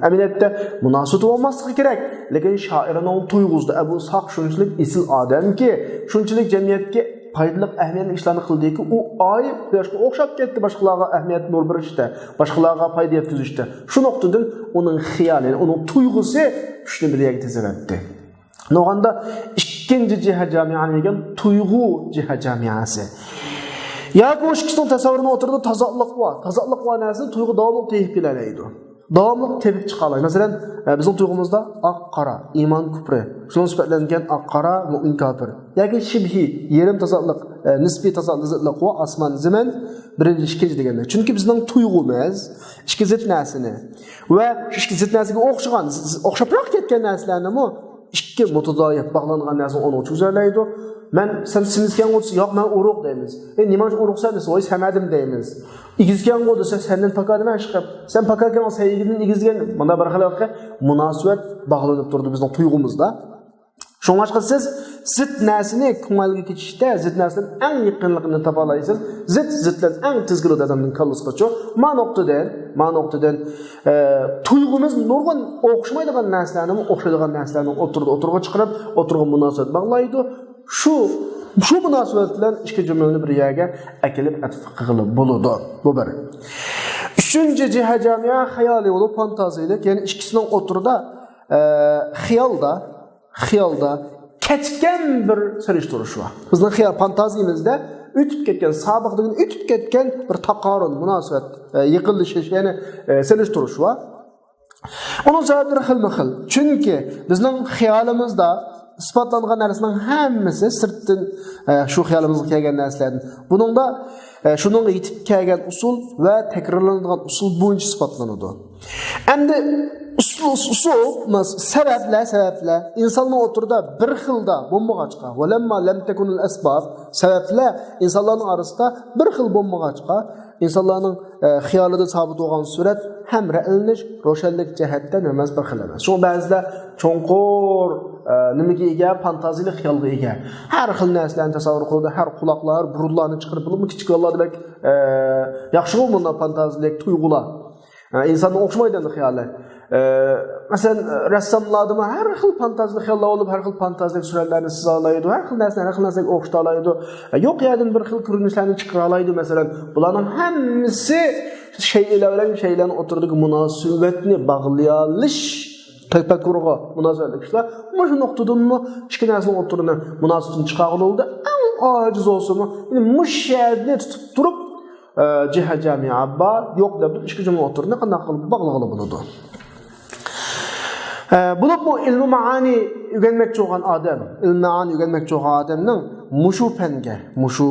ئەمەلىيەتتە مۇناسىۋىتى بولماسلىقى كېرەك، لېكىن شائىرنىڭ تۇيغۇسىدا ئەبۇ ئىسھاق شۇنچىلىك ئېسىل ئادەمكى، شۇنچىلىك جەمئىيەتكە پايدىلىق، ئەھمىيەتلىك ئىشلارنى قىلدىكى، ئۇ ئاي قۇياشقا ئوخشاپ كەتتى باشقىلارغا ئەھمىيەت، نۇر بېرىشتە، باشقىلارغا پايدا يەتكۈزۈشتە. شۇ نۇقتىدىن ئۇنىڭ خىيالى، يەنى ئۇنىڭ تۇيغۇسى ئۈچنى بىر يەرگە تىزىۋەتتى. شۇنىڭغا ئىككىنچى جىھە جامىئەنى دېگەن تۇيغۇ جىھە جامىئەسى. ياكى ئۇ ئىككىسىنىڭ تەسەۋۋۇرىنىڭ ئوتتۇرىدا تازالىق بار. تازالىق بار نەرسىنى تۇيغۇ داۋاملىق تېپىپ كېلەلەيدۇ. داۋاملىق تېپىپ چىقالايدۇ. مەسىلەن، ئە، بىزنىڭ تۇيغۇمىزدا ئاق، قارا، ئىمان، كۇپرى، شۇنىڭ سۈپەتلەنگەن ئاق، قارا، مۇئمىن، كاپىر. ياكى شىبھى، يېرىم تازالىق، ئە، نىسپىي تازالىق، زىتلىق ۋە ئاسمان، زېمىن، بىرىنچى، ئىككىنچى دېگەندە. چۈنكى بىزنىڭ تۇيغۇمىز ئىككى زىت نەرسىنى ۋە شۇ ئىككى زىت نەرسىگە ئوخشىغان، ز-، ز-، ئوخشاپراق كەتكەن نەرسىلەرنىمۇ ئىككى مۇتۇدايىپ باغلانغان نەرسىنى ئۇنىڭغا چۈشۈرەلەيدۇ. مەن، سەن سېمىزكەنغۇ دېسە، ياق، مەن ئورۇق دەيمىز. ئەي، نېمانچە ئورۇقسەن دېسە، ۋاي، سەمەدىم دەيمىز. ئېگىزكەنغۇ دېسە، سەندىن پاكادىمەن ئىشقىلىپ. سەن پاكاكەنغۇ، سەن ئېگىزدىن ئېگىزگەن. مۇندا بىر خىل مۇناسىۋەت باغلىنىپ تۇرىدۇ بىزنىڭ تۇيغۇمىزدا. شۇڭلاشقا سىز زىت نەرسىنى كۆڭۈلگە كېچىشتە زىت نەرسىدىن ئەڭ يېقىنلىقىنى تاپالايسىز. زىت زىت بىلەن ئەڭ تېز كېلىدۇ ئادەمنىڭ كاللىسىغىچۇ. ما نۇقتىدىن، ما نۇقتىدىن، ئە، تۇيغۇمىز نۇرغۇن ئوخشىمايدىغان نەرسىلەرنىمۇ ئوخشايدىغان نەرسىلەرنىڭ ئوتتۇرىدا، ئوتتۇرىغا چىقىرىپ، ئوتتۇرىغا مۇناسىۋەت باغلايدۇ. شۇ، شۇ مۇناسىۋەت بىلەن ئىككى جۈملىنى بىر يەرگە ئەكېلىپ ئەتىپ قىلغىلى بولىدۇ. بۇ بىر. ئۈچىنچى جىھە جامىيە خىيالىي بولۇپ، فانتازىيىلىك، يەنى ئىككىسىنىڭ ئوتتۇرىدا، ئە، خىيالدا، خىيالدا كەچكەن بىر سېلىشتۇرۇش بار. بىزنىڭ خىيال فانتازىيىمىزدە ئۆتۈپ كەتكەن، سابىقتىن ئۆتۈپ كەتكەن بىر تاقارۇن، مۇناسىۋەت، ئە، يېقىنلىشىش، يەنى، ئە، سېلىشتۇرۇش بار. ئۇنىڭ سەۋەبلىرى خىلمۇ خىل. چۈنكى بىزنىڭ خىيالىمىزدا ئىسپاتلانغان نەرسىنىڭ ھەممىسى سىرتتىن، ئە، شۇ خىيالىمىزغا كەلگەن نەرسىلەردىن. بۇنىڭدا، ئە، شۇنىڭغا يېتىپ كەلگەن ئۇسۇل ۋە تەكرارلىنىدىغان ئۇسۇل بويىچە ئىسپاتلىنىدۇ. ئەمدى ئۇسۇل، ئۇسۇل، سەۋەبلەر، سەۋەبلەر ئىنساننىڭ ئوتتۇرىدا بىر خىلدا بولمىغاچقا، ۋەلەمما لەم تەكۇنۇل ئەسباب، سەۋەبلەر ئىنسانلارنىڭ ئارىسىدا بىر خىل بولمىغاچقا، ئىنسانلارنىڭ، ئە، خىيالىدا سابىت بولغان سۈرەت ھەم رەئلىنىش، روشەنلىك جەھەتتە نەمەز بىر خىل ئەمەس. شۇڭا بەزىلەر چوڭقۇر، ئە، نېمىگە ئىگە؟ فانتازىيىلىك خىيالغا ئىگە. ھەر خىل نەرسىلەرنى تەسەۋۋۇر قىلىدۇ، ھەر قۇلاقلار، بۇرۇنلارنى چىقىرىپ، بولۇپمۇ كىچىك بالىلاردا بەك، ئە، ياخشىغۇ بۇنداق فانتازىيىلىك تۇيغۇلار. ئە، ئىنساننىڭ ئوخشىمايدۇ ئەمدى خىيالى. ئە، مەسىلەن، رەسساملاردىمۇ ھەر خىل فانتازىيىلىك خىياللار بولۇپ، ھەر خىل فانتازىيىلىك سۈرەتلەرنى سىزالايدۇ، ھەر خىل نەرسىنى ھەر خىل نەرسىگە ئوخشىتالايدۇ. ئە، يوق يەردىن بىر خىل كۆرۈنۈشلەرنى چىقىرالايدۇ. مەسىلەن، بۇلارنىڭ ھەممىسى شەيئىلەر بىلەن شەيئىلەرنىڭ ئوتتۇرىدىكى مۇناسىۋەتنى باغلىيالىش، تەپەككۇرغا مۇناسىۋەتلىك ئىشلار. مۇشۇ نۇقتىدىنمۇ ئىككى نەرسىنىڭ ئوتتۇرىنى، مۇناسىۋىتىنى چىقارغىلى بولىدۇ. ئەڭ ئاجىز بولسىمۇ، يەنى مۇشۇ يەرنى تۇتۇپ تۇرۇپ، ئە، جىھە جامىيە بار، يوق دەپ ئىككى جۈملە ئوتتۇرىنى قانداق قىلىپ باغلىغىلى بولىدۇ؟ ئە، بولۇپمۇ ئىلمى مائانى ئۆگەنمەكچى بولغان ئادەم، ئىلمى مائانى ئۆگەنمەكچى بولغان ئادەمنىڭ مۇشۇ پەنگە، مۇشۇ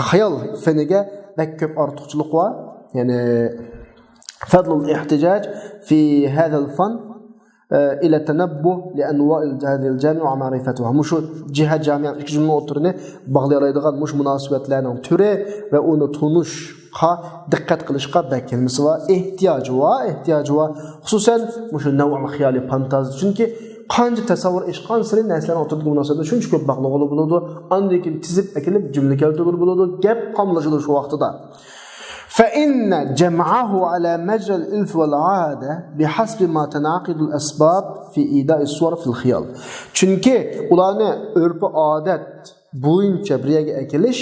خىيال فېنىگە بەك كۆپ ئارتۇقچىلىقى بار. يەنى فەزلۇل ئېھتىجاج فى ھازال فەن، ئە، ئىلە تەنەببۇھ لى ئەنۋائىل ھازىل جامىئە ۋە مەئرىفەتىھا. مۇشۇ جىھە جامىئە ئىككى جۈملىنىڭ ئوتتۇرىنى باغلىيالايدىغان مۇشۇ مۇناسىۋەتلەرنىڭ تۈرى ۋە ئۇنى تونۇشقا دىققەت قىلىشقا بەك كەلمىسى بار، ئېھتىياجى بار، ئېھتىياجى بار. خۇسۇسەن مۇشۇ نەۋئۇل خىيالىي فانتازىيە. چۈنكى قانچە تەسەۋۋۇر ئېشقانسېرى نەرسىلەرنىڭ ئوتتۇرىدىكى مۇناسىۋەتنى شۇنچە كۆپ باغلىغىلى بولىدۇ. ئاندىن كېيىن تىزىپ ئەكېلىپ جۈملە كەلتۈرگىلى بولىدۇ. گەپ قاملىشىدۇ شۇ ۋاقتىدا. فإن جمعه على مجرى العرف والعادة بحسب ما تنعقد الأسباب في إيضاح الصور في الخيال. چۈنكى ئۇلارنى ئۆرپ-ئادەت بويىچە بىر يەرگە ئەكېلىش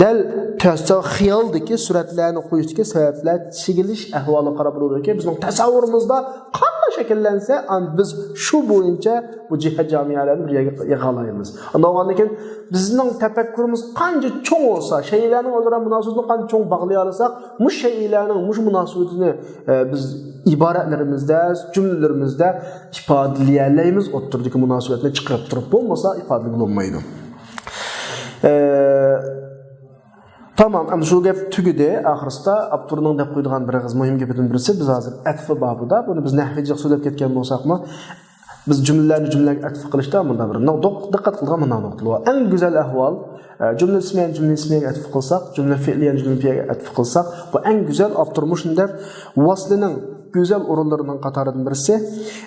دەل تەستە خىيالدىكى سۈرەتلەرنى قويۇشتىكى سەۋەبلەر چىگىلىش ئەھۋالىغا قاراپ بولىدۇكى، بىزنىڭ تەسەۋۋۇرىمىزدا قانداق شەكىللەنسە، ئەمدى بىز شۇ بويىچە بۇ جىھە جامىئەلەرنى بىر يەرگە يىغالايمىز. ئاندىن كېيىن بىزنىڭ تەپەككۇرىمىز قانچە چوڭ بولسا، شەيئىلەرنىڭ ئۆزئارا مۇناسىۋىتىنى قانچە چوڭ باغلىيالىساق، مۇشۇ شەيئىلەرنىڭ مۇشۇ مۇناسىۋىتىنى، ئە، بىز ئىبارەتلىرىمىزدە، جۈملىلىرىمىزدە ئىپادىلىيەلەيمىز، ئوتتۇرىدىكى مۇناسىۋەتنى چىقىرىپ تۇرۇپ، بولمىسا ئىپادىلىگىلى بولمايدۇ. ئە، تامام، ئەمدى شۇ گەپ تۈگىدى. ئاخىرسىدا ئاپتورنىڭ دەپ قويىدىغان بىر ئېغىز مۇھىم گېپىدىن بىرسى، بىز ھازىر ئەتفى بابىدا، بۇنى بىز نەھۋىجىلىك سۆزلەپ كەتكەن بولساقمۇ، بىز جۈملىلەرنى جۈملىلەرگە ئەتف قىلىشتا مۇنداق بىر نۇق-، دىققەت قىلىدىغان مۇنداق نۇقتىلار بار. ئەڭ گۈزەل ئەھۋال، ئە، جۈملە ئىسمىيەنى جۈملە ئىسمىيەگە ئەتف قىلساق، جۈملە فېئلىيەنى جۈملە فېئلىيەگە ئەتف قىلساق، بۇ ئەڭ گۈزەل. ئاپتور مۇشۇنداق ۋەسلىنىڭ گۈزەل ئورۇنلىرىنىڭ قاتارىدىن بىرسى،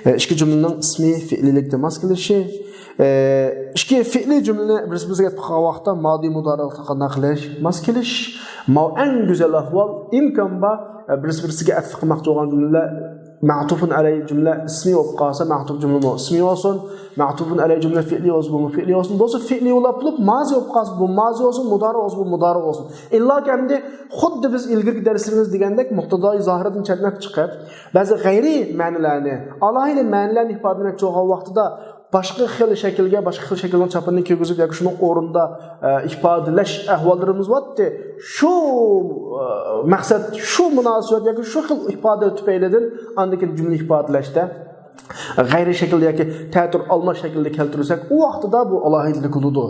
ئە، ئىككى جۈملىنىڭ ئىسمى فېئلىيلىكتە ماس كېلىشى، ئە، ئىككى فېئلىي جۈملىنى بىرسى بىرسىگە ئەتف قىلغان ۋاقىتتا مادى مۇدارىلىقتا قانداق قىلىش؟ ماس كېلىش. ماۋۇ ئەڭ گۈزەل ئەھۋال، ئىمكان بار، ئە، بىرسى بىرسىگە ئەتف قىلماقچى بولغان جۈملىلەر مەتۇپۇن ئەلەي جۈملە ئىسمى بولۇپ قالسا، مەتۇپ جۈملىمۇ ئىسمى بولسۇن. مەتۇپۇن ئەلەي جۈملە فېئلى بولسا، بۇمۇ فېئلى بولسۇن. بولسا فېئلى بولۇپ، مازى بولۇپ قالسا، بۇ مازى بولسۇن، مۇدارى بولسا، بۇ مۇدارى بولسۇن. ئىللاكى ئەمدى خۇددى بىز ئىلگىرىكى دەرسلىرىمىز دېگەندەك مۇقتىزاي زاھىرىدىن چەتنەپ چىقىپ، بەزى غەيرىي مەنىلەرنى، ئالاھىدە مەنىلەرنى ئىپادىلىمەكچى بولغان ۋاقتىدا باشقا خىل شەكىلگە، باشقا خىل شەكىلنىڭ چاپىنىنى كىيگۈزۈپ ياكى شۇنىڭ ئورنىدا، ئە، ئىپادىلەش ئەھۋاللىرىمىز بارتتى. شۇ، ئە، مەقسەت، شۇ مۇناسىۋەت ياكى شۇ خىل ئىپادە تۈپەيلىدىن ئاندىن كېيىن جۈملە ئىپادىلەشتە غەيرىي شەكىلدە ياكى تەتۈر ئالماش شەكىلدە كەلتۈرسەك، ئۇ ۋاقتىدا بۇ ئالاھىدىلىك بولىدۇ.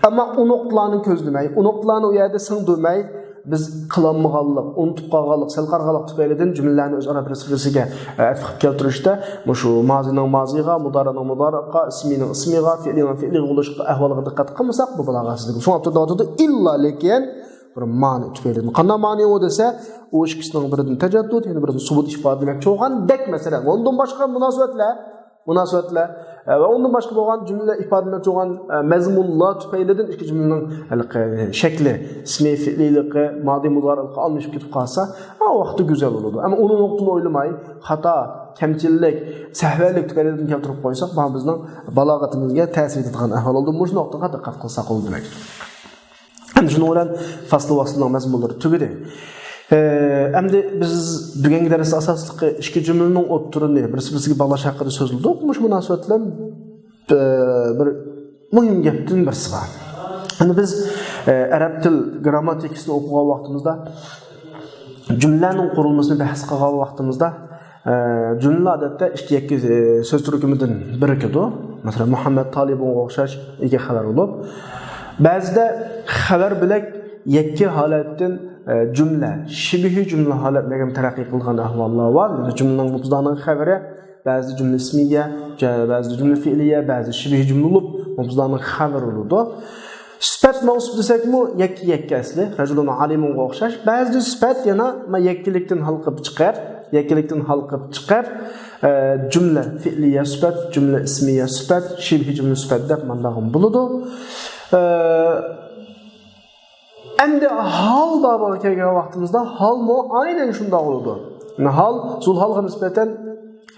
ئەمما ئۇ نۇقتىلارنى كۆزلىمەي، ئۇ نۇقتىلارنى ئۇ يەردە سىڭدۈرمەي، بىز قىلالمىغانلىق، ئۇنتۇپ قالغانلىق، سەل قارىغانلىق تۈپەيلىدىن جۈملىلەرنى ئۆزئارا بىرسى بىرسىگە، ئە، ئەتف قىلىپ كەلتۈرۈشتە مۇشۇ مازىنىڭ مازىغا، مۇدارىنىڭ مۇدارىغا، ئىسمىنىڭ ئىسمىغا، فېئلىنىڭ فېئلىغا بولۇشقا ئەھۋالىغا دىققەت قىلمىساق، بۇ بالاغەتسىزلىك. شۇڭا ئاپتور دەۋاتىدۇ، ئىللا لېكىن بىر مانى تۈپەيلىدىن. قانداق مانى ئۇ دېسە، ئۇ ئىككىسىنىڭ بىرىدىن تەجەددۇت، يەنە بىرىدىن سۇبۇت ئىپادىلىمەكچى بولغاندەك مەسىلەن. ئۇندىن باشقا مۇناسىۋەتلەر، مۇناسىۋەتلەر، ئە، ۋە ئۇندىن باشقا بولغان جۈملە ئىپادىلىمەكچى بولغان، ئە، مەزمۇنلار تۈپەيلىدىن ئىككى جۈملىنىڭ ھېلىقى شەكلى، ئىسمى، فېئلىيلىقى، مادى مۇدارىلىقى ئالمىشىپ كېتىپ قالسا، ئا ۋاقىتتا گۈزەل بولىدۇ. ئەمما ئۇنىڭ نۇقتىنى ئويلىماي، خاتا، كەمچىللىك، سەھۋەنلىك تۈپەيلىدىن كەلتۈرۈپ قويساق، بۇ بىزنىڭ بالاغىتىمىزگە تەسىر يېتىدىغان ئەھۋال بولىدۇ. مۇشۇ نۇقتىغا دىققەت قىلساق بولىدۇ دېمەك. ئەمدى شۇنىڭ بىلەن فەسلى ۋەسلىنىڭ مەزمۇنلىرى تۈگىدى. ئەمدى بىز بۈگۈنكى دەرستە ئاساسلىقى ئىككى جۈملىنىڭ ئوتتۇرىنى بىرسى بىرسىگە باغلاش ھەققىدە سۆزلىدۇق. مۇشۇ مۇناسىۋەت بىلەن، ئە، بىر مۇھىم گەپتىن بىرسى بار. يەنى بىز، ئە، ئەرەب تىل گىرامماتىكىسىنى ئوقۇغان ۋاقتىمىزدا، جۈملىلەرنىڭ قۇرۇلمىسىنى بەھس قىلغان ۋاقتىمىزدا، ئە، جۈملىلەر ئادەتتە ئىككى يەككە، ئە، سۆز تۈركۈمىدىن بىرىكىدۇ. مەسىلەن، مۇھەممەد تالىبۇنغا ئوخشاش ئىككى خەۋەر بولۇپ، بەزىدە خەۋەر بۆلەك يەككە ھالەتتىن، ئە، جۈملە، شىبھى جۈملە ھالەتلەرگە تەرەققىي قىلغان ئەھۋاللار بار. يەنى جۈملىنىڭ مۇبتىدانىڭ خەۋىرى، بەزىدە جۈملە ئىسمىيە، جە-، بەزىدە جۈملە فېئلىيە، بەزىدە شىبھى جۈملە بولۇپ، مۇبتىدانىڭ خەۋىرى بولىدۇ. سۈپەت مەۋسۇپ دېسەكمۇ يەككە يەككە ئەسلى، رەجۇلۇن ئالىمۇنغا ئوخشاش. بەزىدە سۈپەت يەنە ما يەككىلىكتىن ھالقىپ چىقىپ، يەككىلىكتىن ھالقىپ چىقىپ، ئە، جۈملە فېئلىيە سۈپەت، جۈملە ئىسمىيە سۈپەت، شىبھى جۈملە سۈپەت دەپ مانداقمۇ بولىدۇ. ئە، ئەمدى ھال بابىغا كەلگەن ۋاقتىمىزدا ھالمۇ ئاينەن شۇنداق بولىدۇ. يەنى ھال زۇلھالغا نىسبەتەن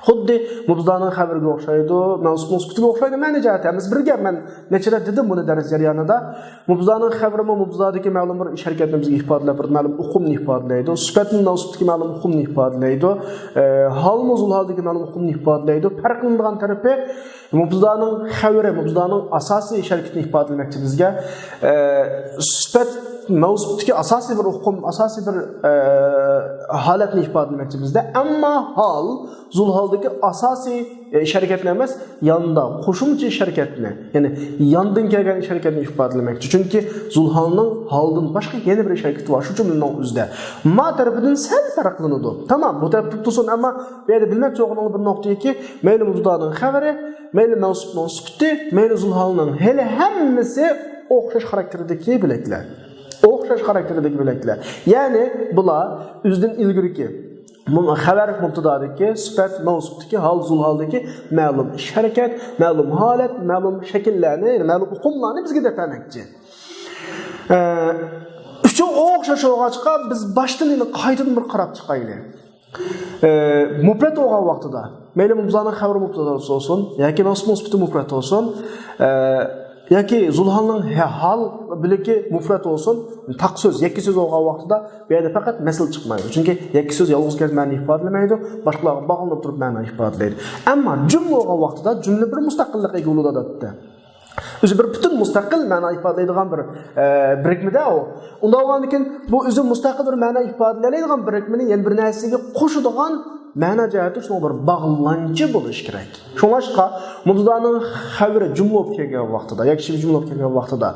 خۇددى مۇبتىدانىڭ خەۋىرىگە ئوخشايدۇ، مەۋسۇپنىڭ سۈپىتىگە ئوخشايدۇ، مەنە جەھەتتە. ھەممىسى بىر گەپ، مەن نەچچە رەت دېدىم بۇنى دەرس جەريانىدا. مۇبتىدانىڭ خەۋىرىمۇ مۇبتىدادىكى مەلۇم بىر ئىش ھەرىكەتنى بىزگە ئىپادىلەپ بېرىدۇ، مەلۇم ئۇقۇمنى ئىپادىلەيدۇ. سۈپەتمۇ مەۋسۇپتىكى مەلۇم ئۇقۇمنى ئىپادىلەيدۇ. ئە، ھالمۇ زۇلھالدىكى مەلۇم ئۇقۇمنى ئىپادىلەيدۇ. پەرقلىنىدىغان تەرىپى مۇبتىدانىڭ خەۋىرى، مۇبتىدانىڭ ئاساسىي ئىش ھەرىكىتىنى ئىپادىلىمەكچى بىزگە. ئە، سۈپەت مەۋسۇپتىكى ئاساسىي بىر ئۇقۇم، ئاساسىي بىر، ئە، ھالەتنى ئىپادىلىمەكچى بىزدە. ئەمما ھال زۇلھالدىكى ئاساسىي، ئە، ئىش ھەرىكەتنى ئەمەس، ياندا قوشۇمچە ئىش ھەرىكەتنى، يەنى ياندىن كەلگەن ئىش ھەرىكەتنى ئىپادىلىمەكچى. چۈنكى زۇلھالنىڭ ھالدىن باشقا يەنە بىر ئىش ھەرىكىتى بار شۇ جۈملىنىڭ ئۆزىدە. ما تەرىپىدىن سەل پەرقلىنىدۇ. تامام، بۇ تەرەپتە تۇرسۇن، ئەمما بۇ يەردە بىلمەكچى بولغىنىڭلار بىر نۇقتىكى، مەيلى مۇبتىدانىڭ خەۋىرى، مەيلى مەۋسۇپنىڭ سۈپىتى، مەيلى زۇلھالنىڭ ھېلى ھەممىسى ئوخشاش خاراكتېردىكى بۆلەكلەر. ئوخشاش خاراكتېردىكى بۆلەكلەر. يەنى بۇلار ئۆزىدىن ئىلگىرىكى مۇ-، خەۋەر مۇبتىدادىكى، سۈپەت مەۋسۇپتىكى، ھال زۇلھالدىكى مەلۇم ئىش ھەرىكەت، مەلۇم ھالەت، مەلۇم شەكىللەرنى، يەنى مەلۇم ئۇقۇملارنى بىزگە دەپ بەرمەكچى. ئە، ئۈچى ئوخشاش بولغاچقا، بىز باشتىن يەنە قايتىدىن بىر قاراپ چىقايلى. ئە، مۇپرەت بولغان ۋاقتىدا، مەيلى مۇبتىدانىڭ خەۋىرى مۇپرەت بولسۇن، ياكى مەۋسۇپنىڭ سۈپىتى مۇپرەت بولسۇن، ئە، ياكى زۇلھالنىڭ ھە-، ھال بۆلىكى مۇپرەت بولسۇن، تاق سۆز، يەككە سۆز بولغان ۋاقتىدا بۇ يەردە پەقەت مەسىلە چىقمايدۇ. چۈنكى يەككە سۆز يالغۇز كەلسە مەنە ئىپادىلىمەيدۇ، باشقىلارغا باغلىنىپ تۇرۇپ مەنە ئىپادىلەيدۇ. ئەمما جۈملە بولغان ۋاقتىدا جۈملە بىر مۇستەقىللىققا ئىگە بولىدۇ، ئادەتتە. ئۆزى بىر پۈتۈن مۇستەقىل مەنە ئىپادىلەيدىغان بىر، ئە، بىرىكمىدە ئۇ. ئۇنداق بولغاندىكىن، بۇ ئۆزى مۇستەقىل بىر مەنە ئىپادىلەيدىغان بىرىكمىنى يەنە بىر نەرسىگە قوشىدىغان مەنە جەھەتتە شۇنىڭ بىر باغلانچى بولۇشى كېرەك. شۇڭلاشقا، مۇبتىدانىڭ خەۋىرى جۈملە بولۇپ كەلگەن ۋاقتىدا ياكى شىبھى جۈملە بولۇپ كەلگەن ۋاقتىدا،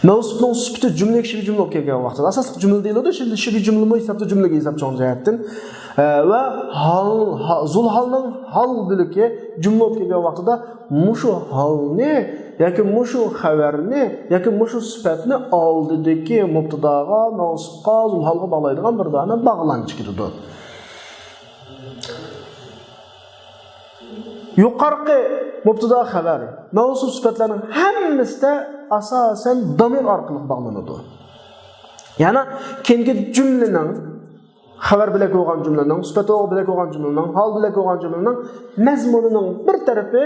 مەۋسۇپنىڭ سۈپىتى جۈملە ياكى شىبھى جۈملە بولۇپ كەلگەن ۋاقتىدا، ئاساسلىق جۈملە دېيىلىدۇ، شىبھى، شىبھى جۈملىمۇ ھېسابتا جۈملىگە ھېساب چوڭ جەھەتتىن. ئە، ۋە ھال، ھا-، زۇلھالنىڭ ھال بۆلىكى جۈملە بولۇپ كەلگەن ۋاقتىدا مۇشۇ ھالنى ياكى مۇشۇ خەۋەرنى ياكى مۇشۇ سۈپەتنى ئالدىدىكى مۇبتىداغا، مەۋسۇپقا، زۇلھالغا باغلايدىغان بىر دانە باغلانچا كېلىدۇ. يۇقىرىقى مۇبتىدا، خەۋەر، مەۋسۇپ سۈپەتلەرنىڭ ھەممىسىدە ئاساسەن دامىر ئارقىلىق باغلىنىدۇ. يەنى كېيىنكى جۈملىنىڭ خەۋەر بۆلەك بولغان جۈملىنىڭ، سۈپەت بۆلەك بولغان جۈملىنىڭ، ھال بۆلەك بولغان جۈملىنىڭ مەزمۇنىنىڭ بىر تەرىپى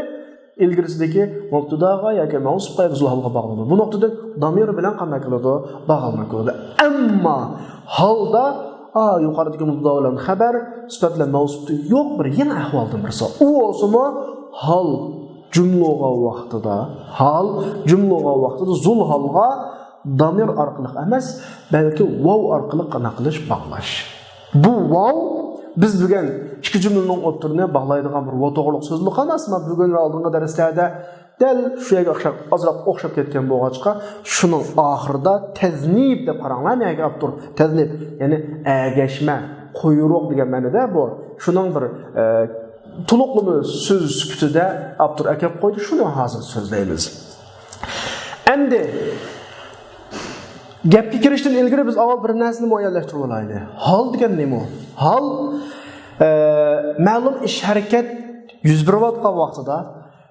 ئىلگىرىسىدىكى مۇبتىداغا ياكى مەۋسۇپقا ياكى زۇلھالغا باغلىنىدۇ. بۇ نۇقتىدىن دامىر بىلەن قانداق كېلىدۇ؟ باغلىنىپ كېلىدۇ. ئەمما ھالدا، ئا، يۇقىرىدىكى مۇبتىدا بىلەن خەۋەر، سۈپەت بىلەن مەۋسۇپتا يوق بىر يېڭى ئەھۋالدىن بىرسى. ئۇ بولسىمۇ ھال جۈملە بولغان ۋاقتىدا، ھال جۈملە بولغان ۋاقتىدا زۇلھالغا دامىر ئارقىلىق ئەمەس، بەلكى ۋاۋ ئارقىلىق قانداق قىلىش؟ باغلاش. بۇ ۋاۋ بىز بۈگۈن ئىككى جۈملىنىڭ ئوتتۇرىنى باغلايدىغان بىر ۋاۋ توغرىلىق سۆزلىمەي قالماس. مەن بۈگۈن ۋە ئالدىنقى دەرسلەردە دەل شۇ يەرگە ئوخشاپ، ئازراق ئوخشاپ كەتكەن بولغاچقا، شۇنىڭ ئاخىرىدا تەزنىب دەپ قاراڭلار، نەگە ئاپتور تەزنىب، يەنى ئەگەشمە، قۇيرۇق دېگەن مەنىدە بۇ. شۇنىڭ بىر، ئە، تولۇقلىما سۆز سۈپىتىدە ئاپتور ئەكەپ قويدى، شۇنى ھازىر سۆزلەيمىز. ئەمدى گەپكە كىرىشتىن ئىلگىرى بىز ئاۋۋال بىر نەرسىنى مۇئەييەنلەشتۈرۈپ ئالايلى. ھال دېگەن نېمە؟ ھال، ئە، مەلۇم ئىش ھەرىكەت يۈز بېرىۋاتقان ۋاقتىدا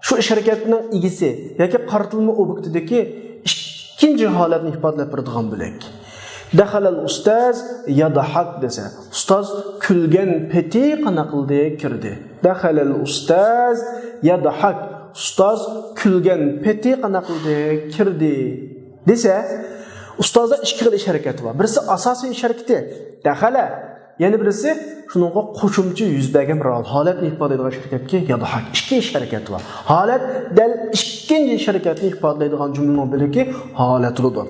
شۇ ئىش ھەرىكەتنىڭ ئىگىسى ياكى قارىتىلما ئوبيېكتىدىكى ئىككىنچى ھالەتنى ئىپادىلەپ بېرىدىغان بۆلەك. دەخەلەل ئۇستاز يەدھەك دېسە، ئۇستاز كۈلگەن پېتى قانداق قىلدى؟ كىردى. دەخەلەل ئۇستاز يەدھەك، ئۇستاز كۈلگەن پېتى قانداق قىلدى؟ كىردى دېسە، ئۇستازدا ئىككى خىل ئىش ھەرىكىتى بار. بىرسى ئاساسىي ئىش ھەرىكىتى، دەخەلە. يەنە بىرسى شۇنىڭغا قوشۇمچە يۈز بەرگەن بىر ھال، ھالەتنى ئىپادىلەيدىغان ئىش ھەرىكەتكە يەدھەك. ئىككى ئىش ھەرىكىتى بار. ھالەت دەل ئىككىنچى ئىش ھەرىكەتنى ئىپادىلەيدىغان جۈملىنىڭ بۆلىكى ھالەت بولىدۇ.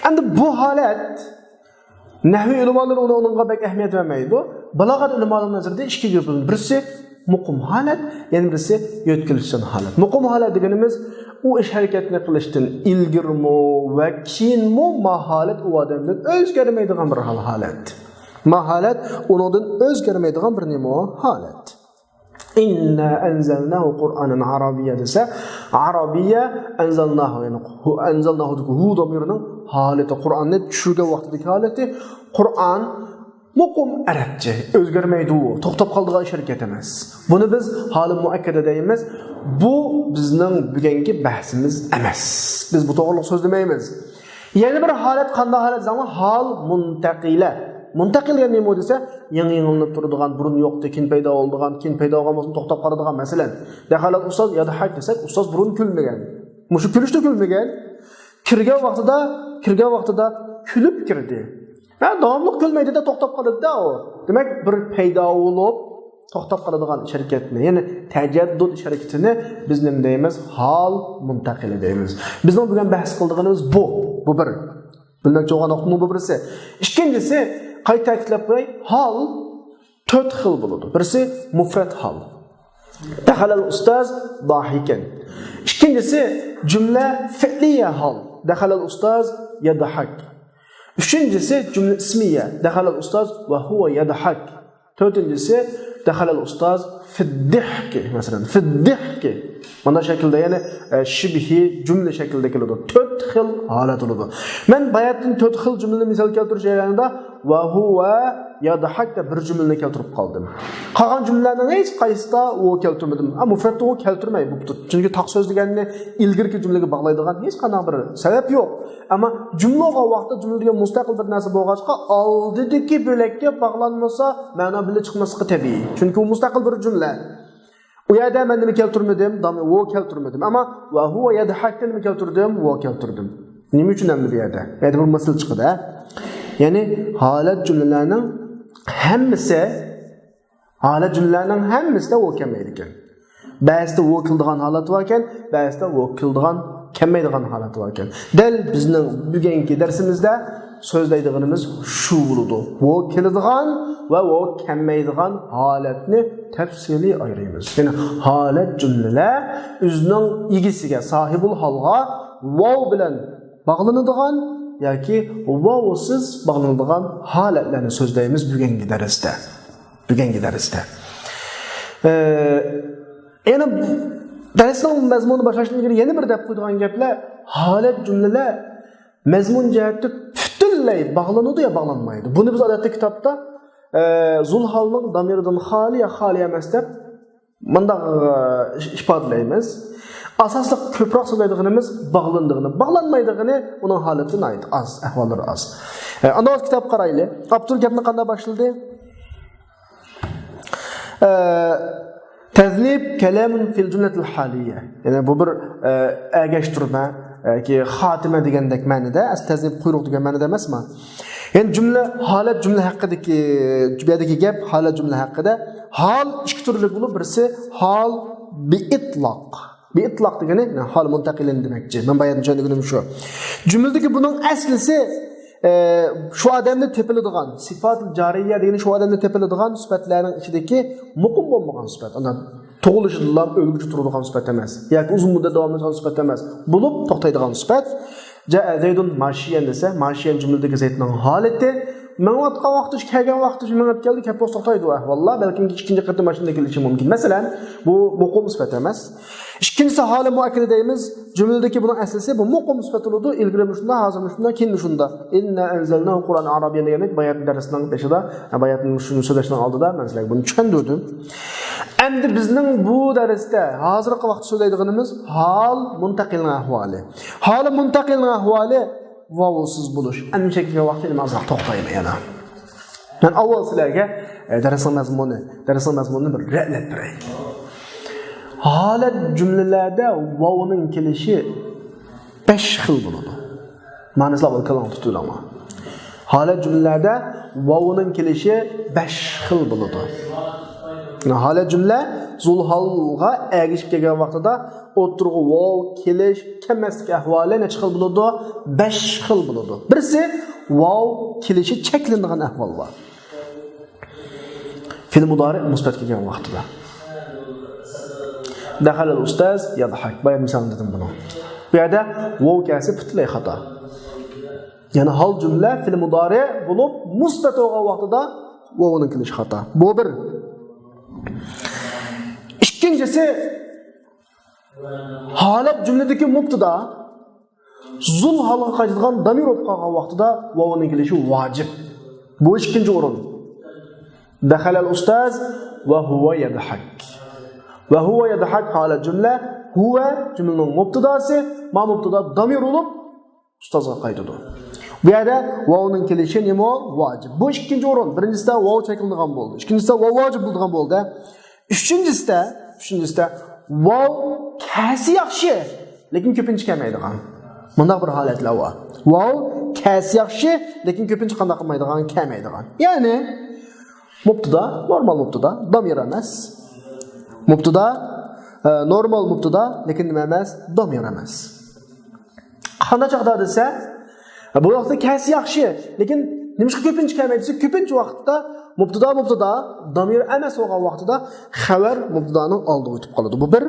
ئەمدى بۇ ھالەت نەھۋى ئۆلىمالىرى ئۇنى، ئۇنىڭغا بەك ئەھمىيەت بەرمەيدۇ. بالاغەت ئۆلىمالىرىنىڭ نەزىرىدە ئىككىگە بۆلۈنىدۇ. بىرسى مۇقىم ھالەت، يەنە بىرسى يۆتكىلىشچان ھالەت. مۇقىم ھالەت دېگىنىمىز ئۇ ئىش ھەرىكەتنى قىلىشتىن ئىلگىرىمۇ ۋە كېيىنمۇ ما ھالەت ئۇ ئادەمدىن ئۆزگەرمەيدىغان بىر ھال، ھالەت. ما ھالەت ئۇنىڭدىن ئۆزگەرمەيدىغان بىر نېمە ھالەت. ئىننا ئەنزەلناھۇ قۇرئانەن ئارابىييە دېسە، ئارابىييە، ئەنزەلناھۇ، يەنى ھۇ، ئەنزەلناھۇدىكى ھۇ دامىرىنىڭ ھالىتى، قۇرئاننى چۈشۈرگەن ۋاقتىدىكى ھالىتى، قۇرئان مۇقىم ئەرەبچە، ئۆزگەرمەيدۇ، توختاپ قالىدىغان ئىش ھەرىكەت ئەمەس. بۇنى بىز ھالى مۇئەككەدە دەيمىز. بۇ بىزنىڭ بۈگۈنكى بەھسىمىز ئەمەس. بىز بۇ توغرىلىق سۆزلىمەيمىز. يەنە بىر ھالەت، قانداق ھالەت دېسەڭلار؟ ھال مۇنتەقىلە. مۇنتەقىل دېگەن نېمە دېسە، يېڭى يېڭىلىنىپ تۇرىدىغان، بۇرۇن يوقتى، كېيىن پەيدا بولىدىغان، كېيىن پەيدا بولغان بولسا توختاپ قالىدىغان. مەسىلەن، دەخەلەل ئۇستاز يەدھەك دېسەك، ئۇستاز بۇرۇن كۈلمىگەن. مۇشۇ كۈلۈشتە كۈلمىگەن. كىرگەن ۋاقتىدا، كىرگەن ۋاقتىدا كۈلۈپ كىردى. ھە، داۋاملىق كۈلمەيدىدە، توختاپ قالىدىدا ئۇ. دېمەك، بىر پەيدا بولۇپ توختاپ قالىدىغان ئىش ھەرىكەتنى، يەنى تەجەددۇد ئىش ھەرىكىتىنى بىز نېمە دەيمىز؟ ھال مۇنتەقىلى دەيمىز. بىزنىڭ بۈگۈن بەھس قىلىدىغىنىمىز بۇ. بۇ بىر. بىلمەكچى بولغان نۇقتىمىز بۇ بىرسى. ئىككىنچىسى، قايتا تەكىتلەپ قوياي، ھال تۆت خىل بولىدۇ. بىرسى مۇفرەت ھال. دەخەلەل ئۇستاز داھىكەن. ئىككىنچىسى جۈملە فېئلىيە ھال. دەخەلەل ئۇستاز يەدھەك. ئۈچىنچىسى جۈملە ئىسمىيە. دەخەلەل ئۇستاز ۋە ھۇۋە يەدھەك. تۆتىنچىسى دەخەلەل ئۇستاز فىددىھكى، مەسىلەن، فىددىھكى. مانا شەكىلدە، يەنى، ئە، شىبھى جۈملە شەكلىدە كېلىدۇ. تۆت خىل ھالەت بولىدۇ. مەن باياتىن تۆت خىل جۈملىنى مىسال كەلتۈرۈش جەريانىدا ۋە ھۇۋە يەدھەك دەپ بىر جۈملىنى كەلتۈرۈپ قالدىم. قالغان جۈملىلەرنىڭ ھېچ قايسىسىدا ۋە كەلتۈرمىدىم. ئا، مۇفرەتتە ۋە كەلتۈرمەي بوپتۇ. چۈنكى تاق سۆزلىگەننى ئىلگىرىكى جۈملىگە باغلايدىغان ھېچقانداق بىر سەۋەب يوق. ئەمما جۈملە بولغان ۋاقىتتا جۈملە دېگەن مۇستەقىل بىر نەرسە بولغاچقا، ئالدىدىكى بۆلەككە باغلانمىسا، مەنا بىللە چىقماسلىقى تەبىئىي. چۈنكى ئۇ مۇستەقىل بىر جۈملە. ئۇ يەردە مەن نېمە كەلتۈرمىدىم؟ دام-، ۋو كەلتۈرمىدىم. ئەمما ۋە ھۇۋە يەدھەكتە نېمە كەلتۈردۈم؟ ۋو كەلتۈردۈم. نېمە ئۈچۈن ئەمدى بۇ يەردە؟ بۇ يەردە بىر مىسال چىقىدۇ، ھە؟ يەنى ھالەت جۈملىلەرنىڭ ھەممىسى، ھالەت جۈملىلەرنىڭ ھەممىسىدە ۋو كەلمەيدىكەن. بەزىدە ۋو كېلىدىغان ھالەت باركەن، بەزىدە ۋو كېلىدىغان، كەلمەيدىغان ھالەت باركەن. دەل بىزنىڭ بۈگۈنكى دەرسىمىزدە سۆزلەيدىغىنىمىز شۇ بولىدۇ. ۋو كېلىدىغان ۋە ۋو كەلمەيدىغان ھالەتنى تەپسىلىي ئايرىيمىز. يەنى ھالەت جۈملىلەر ئۆزىنىڭ ئىگىسىگە، ساھىبۇل ھالغا ۋاۋ بىلەن باغلىنىدىغان ياكى ۋاۋسىز باغلىنىدىغان ھالەتلەرنى سۆزلەيمىز بۈگۈنكى دەرستە. بۈگۈنكى دەرستە. ئە، يەنە دەرسنىڭ مەزمۇنىنى باشلاشتىن ئىلگىرى يەنە بىر دەپ قويىدىغان گەپلەر، ھالەت جۈملىلەر مەزمۇن جەھەتتە پۈتۈنلەي باغلىنىدۇ يا باغلانمايدۇ. بۇنى بىز ئادەتتە كىتابتا، ئە، زۇلھالنىڭ دامىردىن خالىي يا خالىي ئەمەس دەپ مۇنداق، ئە، ئىپادىلەيمىز. ئاساسلىق كۆپرەك سۆزلەيدىغىنىمىز باغلىنىدىغىنى، باغلانمايدىغىنى ئۇنىڭ ھالىتى ناھايىتى ئاز، ئەھۋاللىرى ئاز. ئە، ئاندىن كىتاب قارايلى. ئاپتور گەپنى قانداق باشلىدى؟ ئە، تەزنىب كەلامۇن فىل جۈملەتىل ھالىيە. يەنى بۇ بىر، ئە، ئەگەشتۈرمە ياكى خاتىمە دېگەندەك مەنىدە، ئەسلى تەزنىب قۇيرۇق دېگەن مەنىدە ئەمەسمۇ؟ يەنى جۈملە، ھالەت جۈملە ھەققىدىكى، بۇ يەردىكى گەپ ھالەت جۈملە ھەققىدە. ھال ئىككى تۈرلۈك بولۇپ، بىرسى ھال بىئىتلاق. بىئىتلاق دېگىنى، يەنى ھال مۇنتەقىلىن دېمەكچى. مەن باياتىن چۈشەندۈرگىنىم شۇ. جۈملىدىكى بۇنىڭ ئەسلىسى، ئە، شۇ ئادەمدە تېپىلىدىغان، سىفات جارىيە دېگىنى شۇ ئادەمدە تېپىلىدىغان سۈپەتلەرنىڭ ئىچىدىكى مۇقىم بولمىغان سۈپەت. ئاندىن تۇغۇلۇشىدىنلا ئۆلگۈچە تۇرىدىغان سۈپەت ئەمەس. ياكى ئۇزۇن مۇددەت داۋاملىشىدىغان سۈپەت ئەمەس. بولۇپ توختايدىغان سۈپەت. جاء زەيدۇن ماشىيەن دېسە، ماشىيەن جۈملىدىكى زەيدنىڭ ھالىتى. مېڭىۋاتقان ۋاقتىدا، كەلگەن ۋاقتىدا مېڭىپ كەلدى، كەپ بولسا توختايدۇ ئەھۋاللار. بەلكىم ئىككىنچى قېتىم ماشىنىدا كېلىشى مۇمكىن. مەسىلەن، بۇ مۇقىم سۈپەت ئەمەس. ئىككىنچىسى ھالى مۇئەككىدە دەيمىز. جۈملىدىكى بۇنىڭ ئەسلىسى بۇ مۇقىم سۈپەت بولىدۇ. ئىلگىرىمۇ شۇنداق، ھازىرمۇ شۇنداق، كېيىنمۇ شۇنداق. ئىننا ئەنزەلناھۇ قۇرئان ئارابىيەن دېگەندەك باياتىن دەرسنىڭ بېشىدا، باياتىن شۇنى سۆزلەشنىڭ ئالدىدا مەن سىلەرگە بۇنى چۈشەندۈردۈم. ئەمدى بىزنىڭ بۇ دەرستە ھازىرقى ۋاقىتتا سۆزلەيدىغىنىمىز ھال مۇنتەقىلنىڭ ئەھۋالى. ھالى مۇنتەقىلنىڭ ئەھۋالى ۋاۋسىز بولۇش. ئەمدى چەكلىگەن ۋاقىتتا يەنە ئازراق توختايمەن يەنە. مەن ئاۋۋال سىلەرگە، ئە، دەرسنىڭ مەزمۇنى، دەرسنىڭ مەزمۇنىنى بىر رەتلەپ بېرەي. ھالەت جۈملىلەردە ۋاۋنىڭ كېلىشى بەش خىل بولىدۇ. مەنىسىنى ئاۋۋال كاللاڭدا تۇتۇۋېلىڭلار. ھالەت جۈملىلەردە ۋاۋنىڭ كېلىشى بەش خىل بولىدۇ. ھالەت جۈملە زۇلھالغا ئەگىشىپ كەلگەن ۋاقتىدا ئوتتۇرىغا ۋاۋ كېلىش كەلمەسلىك ئەھۋالى نەچچە خىل بولىدۇ؟ بەش خىل بولىدۇ. بىرسى، ۋاۋ كېلىشى چەكلىنىدىغان ئەھۋال بار. فېئىل مۇدارىئ مۇسبەت كەلگەن ۋاقتىدا. دەخەلەل ئۇستاز يەدھەك. بايا مىسالنى دېدىم بۇنىڭ. بۇ يەردە ۋاۋ كەلسە پۈتۈنلەي خاتا. يەنى ھال جۈملە فېئىل مۇدارىئ بولۇپ مۇسبەت بولغان ۋاقتىدا ۋاۋنىڭ كېلىشى خاتا. بۇ بىر. ئىككىنچىسى، ھالەت جۈملىدىكى مۇبتىدا زۇلھالغا قايتىدىغان دامىر بولۇپ قالغان ۋاقتىدا ۋاۋنىڭ كېلىشى ۋاجىپ. بۇ ئىككىنچى ئورۇن. دەخەلەل ئۇستاز ۋە ھۇۋە يەدھەك. ۋە ھۇۋە يەدھەك ھالەت جۈملە، ھۇۋە جۈملىنىڭ مۇبتىداسى، ما مۇبتىدا دامىر بولۇپ ئۇستازغا قايتىدۇ. بۇ يەردە ۋاۋنىڭ كېلىشى نېمە؟ ۋاجىپ. بۇ ئىككىنچى ئورۇن. بىرىنچىسىدە ۋاۋ چەكلىنىدىغان بولدى. ئىككىنچىسىدە ۋاۋ ۋاجىپ بولىدىغان بولدى. ئۈچىنچىسىدە، ئۈچىنچىسىدە ۋاۋ كەلسە ياخشى، لېكىن كۆپىنچە كەلمەيدىغان. مۇنداق بىر ھالەتلەر بار. ۋاۋ كەلسە ياخشى، لېكىن كۆپىنچە قانداق قىلمايدىغان، كەلمەيدىغان. يەنى مۇبتىدا، نورمال مۇبتىدا، دامىر ئەمەس. مۇبتىدا، ئە، نورمال مۇبتىدا، لېكىن نېمە ئەمەس؟ دامىر ئەمەس. قانداق چاغدا دېسە، بۇ ۋاقىتتا كەلسە ياخشى، لېكىن نېمىشقا كۆپىنچە كەلمەيدۇ دېسە، كۆپىنچە ۋاقىتتا مۇبتىدا، مۇبتىدا دامىر ئەمەس بولغان ۋاقتىدا خەۋەر مۇبتىدانىڭ ئالدىغا ئۆتۈپ قالىدۇ. بۇ بىر.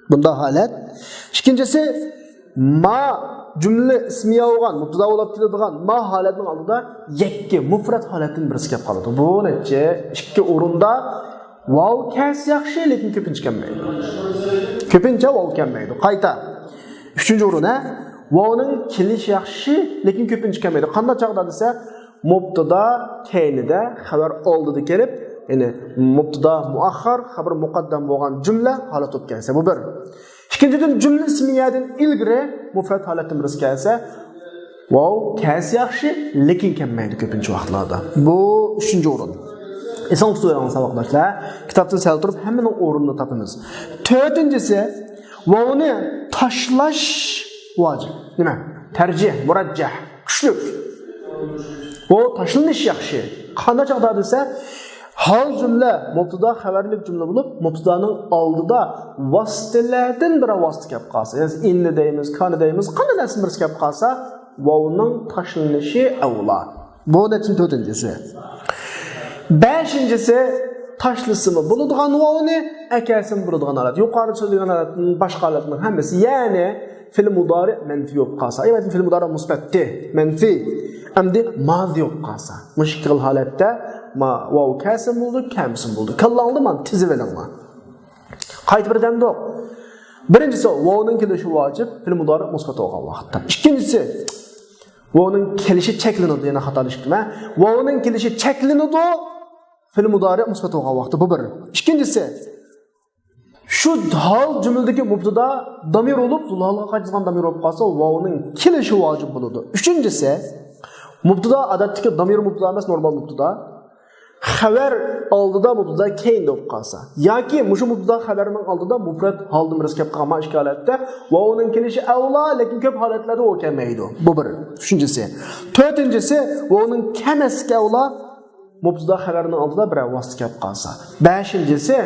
بۇنداق ھالەت. ئىككىنچىسى، ما جۈملە ئىسمىيە بولغان، مۇبتىدا بولۇپ كېلىدىغان ما ھالەتنىڭ ئالدىدا يەككە مۇفرەت ھالەتتىن بىرسى كېلىپ قالىدۇ. بۇ نەچچە؟ ئىككى ئورۇندا ۋاۋ كەلسە ياخشى، لېكىن كۆپىنچە كەلمەيدۇ. كۆپىنچە ۋاۋ كەلمەيدۇ. قايتا. ئۈچىنچى ئورۇن، ھە؟ ۋاۋنىڭ كېلىشى ياخشى، لېكىن كۆپىنچە كەلمەيدۇ. قانداق چاغدا دېسە، مۇبتىدا كەينىدە، خەۋەر ئالدىدا كېلىپ، يەنى مۇبتىدا مۇئەخخەر، خەۋەر مۇقەددەم بولغان جۈملە ھالەت بولۇپ كەلسە، بۇ بىر. ئىككىنچىدىن، جۈملە ئىسمىيەدىن ئىلگىرى مۇفرەت ھالەتتىن بىرسى كەلسە، ۋاۋ كەلسە ياخشى، لېكىن كەلمەيدۇ كۆپىنچە ۋاقىتلاردا. بۇ ئۈچىنچى ئورۇن. ئېسىڭىزدە تۇتۇۋېلىڭ، ساۋاقداشلار. كىتابتىن سەل تۇرۇپ ھەممىنىڭ ئورنىنى تاپىمىز. تۆتىنچىسى، ۋاۋنى تاشلاش ۋاجىپ. نېمە؟ تەرجىھ، مۇرەججەھ، كۈچلۈك. بۇ تاشلىنىش ياخشى. قانداق چاغدا دېسە، ھال جۈملە مۇبتىدا خەۋەرلىك جۈملە بولۇپ، مۇبتىدانىڭ ئالدىدا ۋاسىتىلەردىن بىرەر ۋاسىتە كەپ قالسا، يەنى ئىننى دەيمىز، كاننى دەيمىز، قانداق نەرسىدىن بىرسى كەپ قالسا، ۋاۋنىڭ تاشلىنىشى ئەۋلا. بۇ نەچچىنچى؟ تۆتىنچىسى. بەشىنچىسى، تاشلىسىمۇ بولىدىغان ۋاۋنى، ئەكەلسىمۇ بولىدىغان ھالەت. يۇقىرىدا سۆزلىگەن ھالەتنىڭ باشقا ھالەتنىڭ ھەممىسى، يەنى فېئىل مۇدارىئ مەنفىي بولۇپ قالسا، يا فېئىل مۇدارىئ مۇسبەتتى، مەنفىي، ئەمدى مازى بولۇپ قالسا، مۇشۇ ئىككى خىل ھالەتتە ما ۋاۋ كەلسىمۇ بولىدۇ، كەلمىسىمۇ بولىدۇ. كاللاڭدا مانا تىزىۋېلىڭلار. قايتا بىر دەمدۇق. بىرىنچىسى، ۋاۋنىڭ كېلىشى ۋاجىپ، فېئىل مۇدارىئ مۇسبەت بولغان ۋاقىتتا. ئىككىنچىسى، ۋاۋنىڭ كېلىشى چەكلىنىدۇ، يەنە خاتالىشىپتىمەن. ۋاۋنىڭ كېلىشى چەكلىنىدۇ، فېئىل مۇدارىئ مۇسبەت بولغان ۋاقىتتا. بۇ بىر. ئىككىنچىسى، شۇ ھال جۈملىدىكى مۇبتىدا دامىر بولۇپ، زۇلھالغا قايتىدىغان دامىر بولۇپ قالسا، ۋاۋنىڭ كېلىشى ۋاجىپ بولىدۇ. ئۈچىنچىسى، مۇبتىدا ئادەتتىكى دامىر مۇبتىدا ئەمەس، نورمال مۇبتىدا. خەۋەر ئالدىدا، مۇبتىدا كەينىدە بولۇپ قالسا. ياكى مۇشۇ مۇبتىدا خەۋەرنىڭ ئالدىدا مۇپرەت ھالدىن بىرسى كەپ قالغان ئىككى ھالەتتە ۋاۋنىڭ كېلىشى ئەۋلا، لېكىن كۆپ ھالەتلەردە ۋاۋ كەلمەيدۇ. بۇ بىر. ئۈچىنچىسى. تۆتىنچىسى، ۋاۋنىڭ كەلمەسلىكى ئەۋلا، مۇبتىدا خەۋەرنىڭ ئالدىدا بىرەر ۋاسىتە كەپ قالسا. بەشىنچىسى،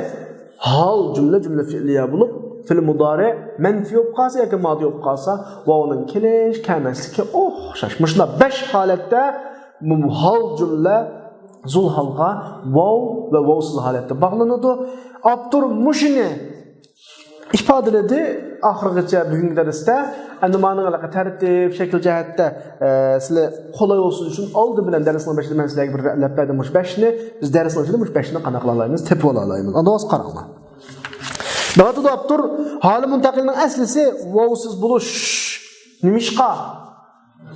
ھال جۈملە، جۈملە فېئلىيە بولۇپ، فېئىل مۇدارىئ مەنفىي بولۇپ قالسا ياكى مادىي بولۇپ قالسا، ۋاۋنىڭ كېلىش، كەلمەسلىكى ئوخشاش. مۇشۇنداق بەش ھالەتتە مۇ-، ھال جۈملە زۇلھالغا ۋاۋ ۋە ۋاۋسىز ھالەتتە باغلىنىدۇ. ئاپتور مۇشۇنى ئىپادىلىدى ئاخىرغىچە بۈگۈنكى دەرستە. ئەمدى مانىڭ ھېلىقى تەرتىپ، شەكىل جەھەتتە، ئە، سىلەر قولاي بولسۇن ئۈچۈن ئالدى بىلەن دەرسنىڭ بېشىدا مەن سىلەرگە بىر رەتلەپ بەردىم مۇشۇ بەشنى. بىز دەرسنىڭ ئىچىدە مۇشۇ بەشنى قانداق قىلالايمىز، تېپىۋالالايمىز. ئاندىن قاراڭلار. دەۋاتىدۇ ئاپتور، ھالى مۇنتەقىلنىڭ ئەسلىسى ۋاۋسىز بولۇش. نېمىشقا؟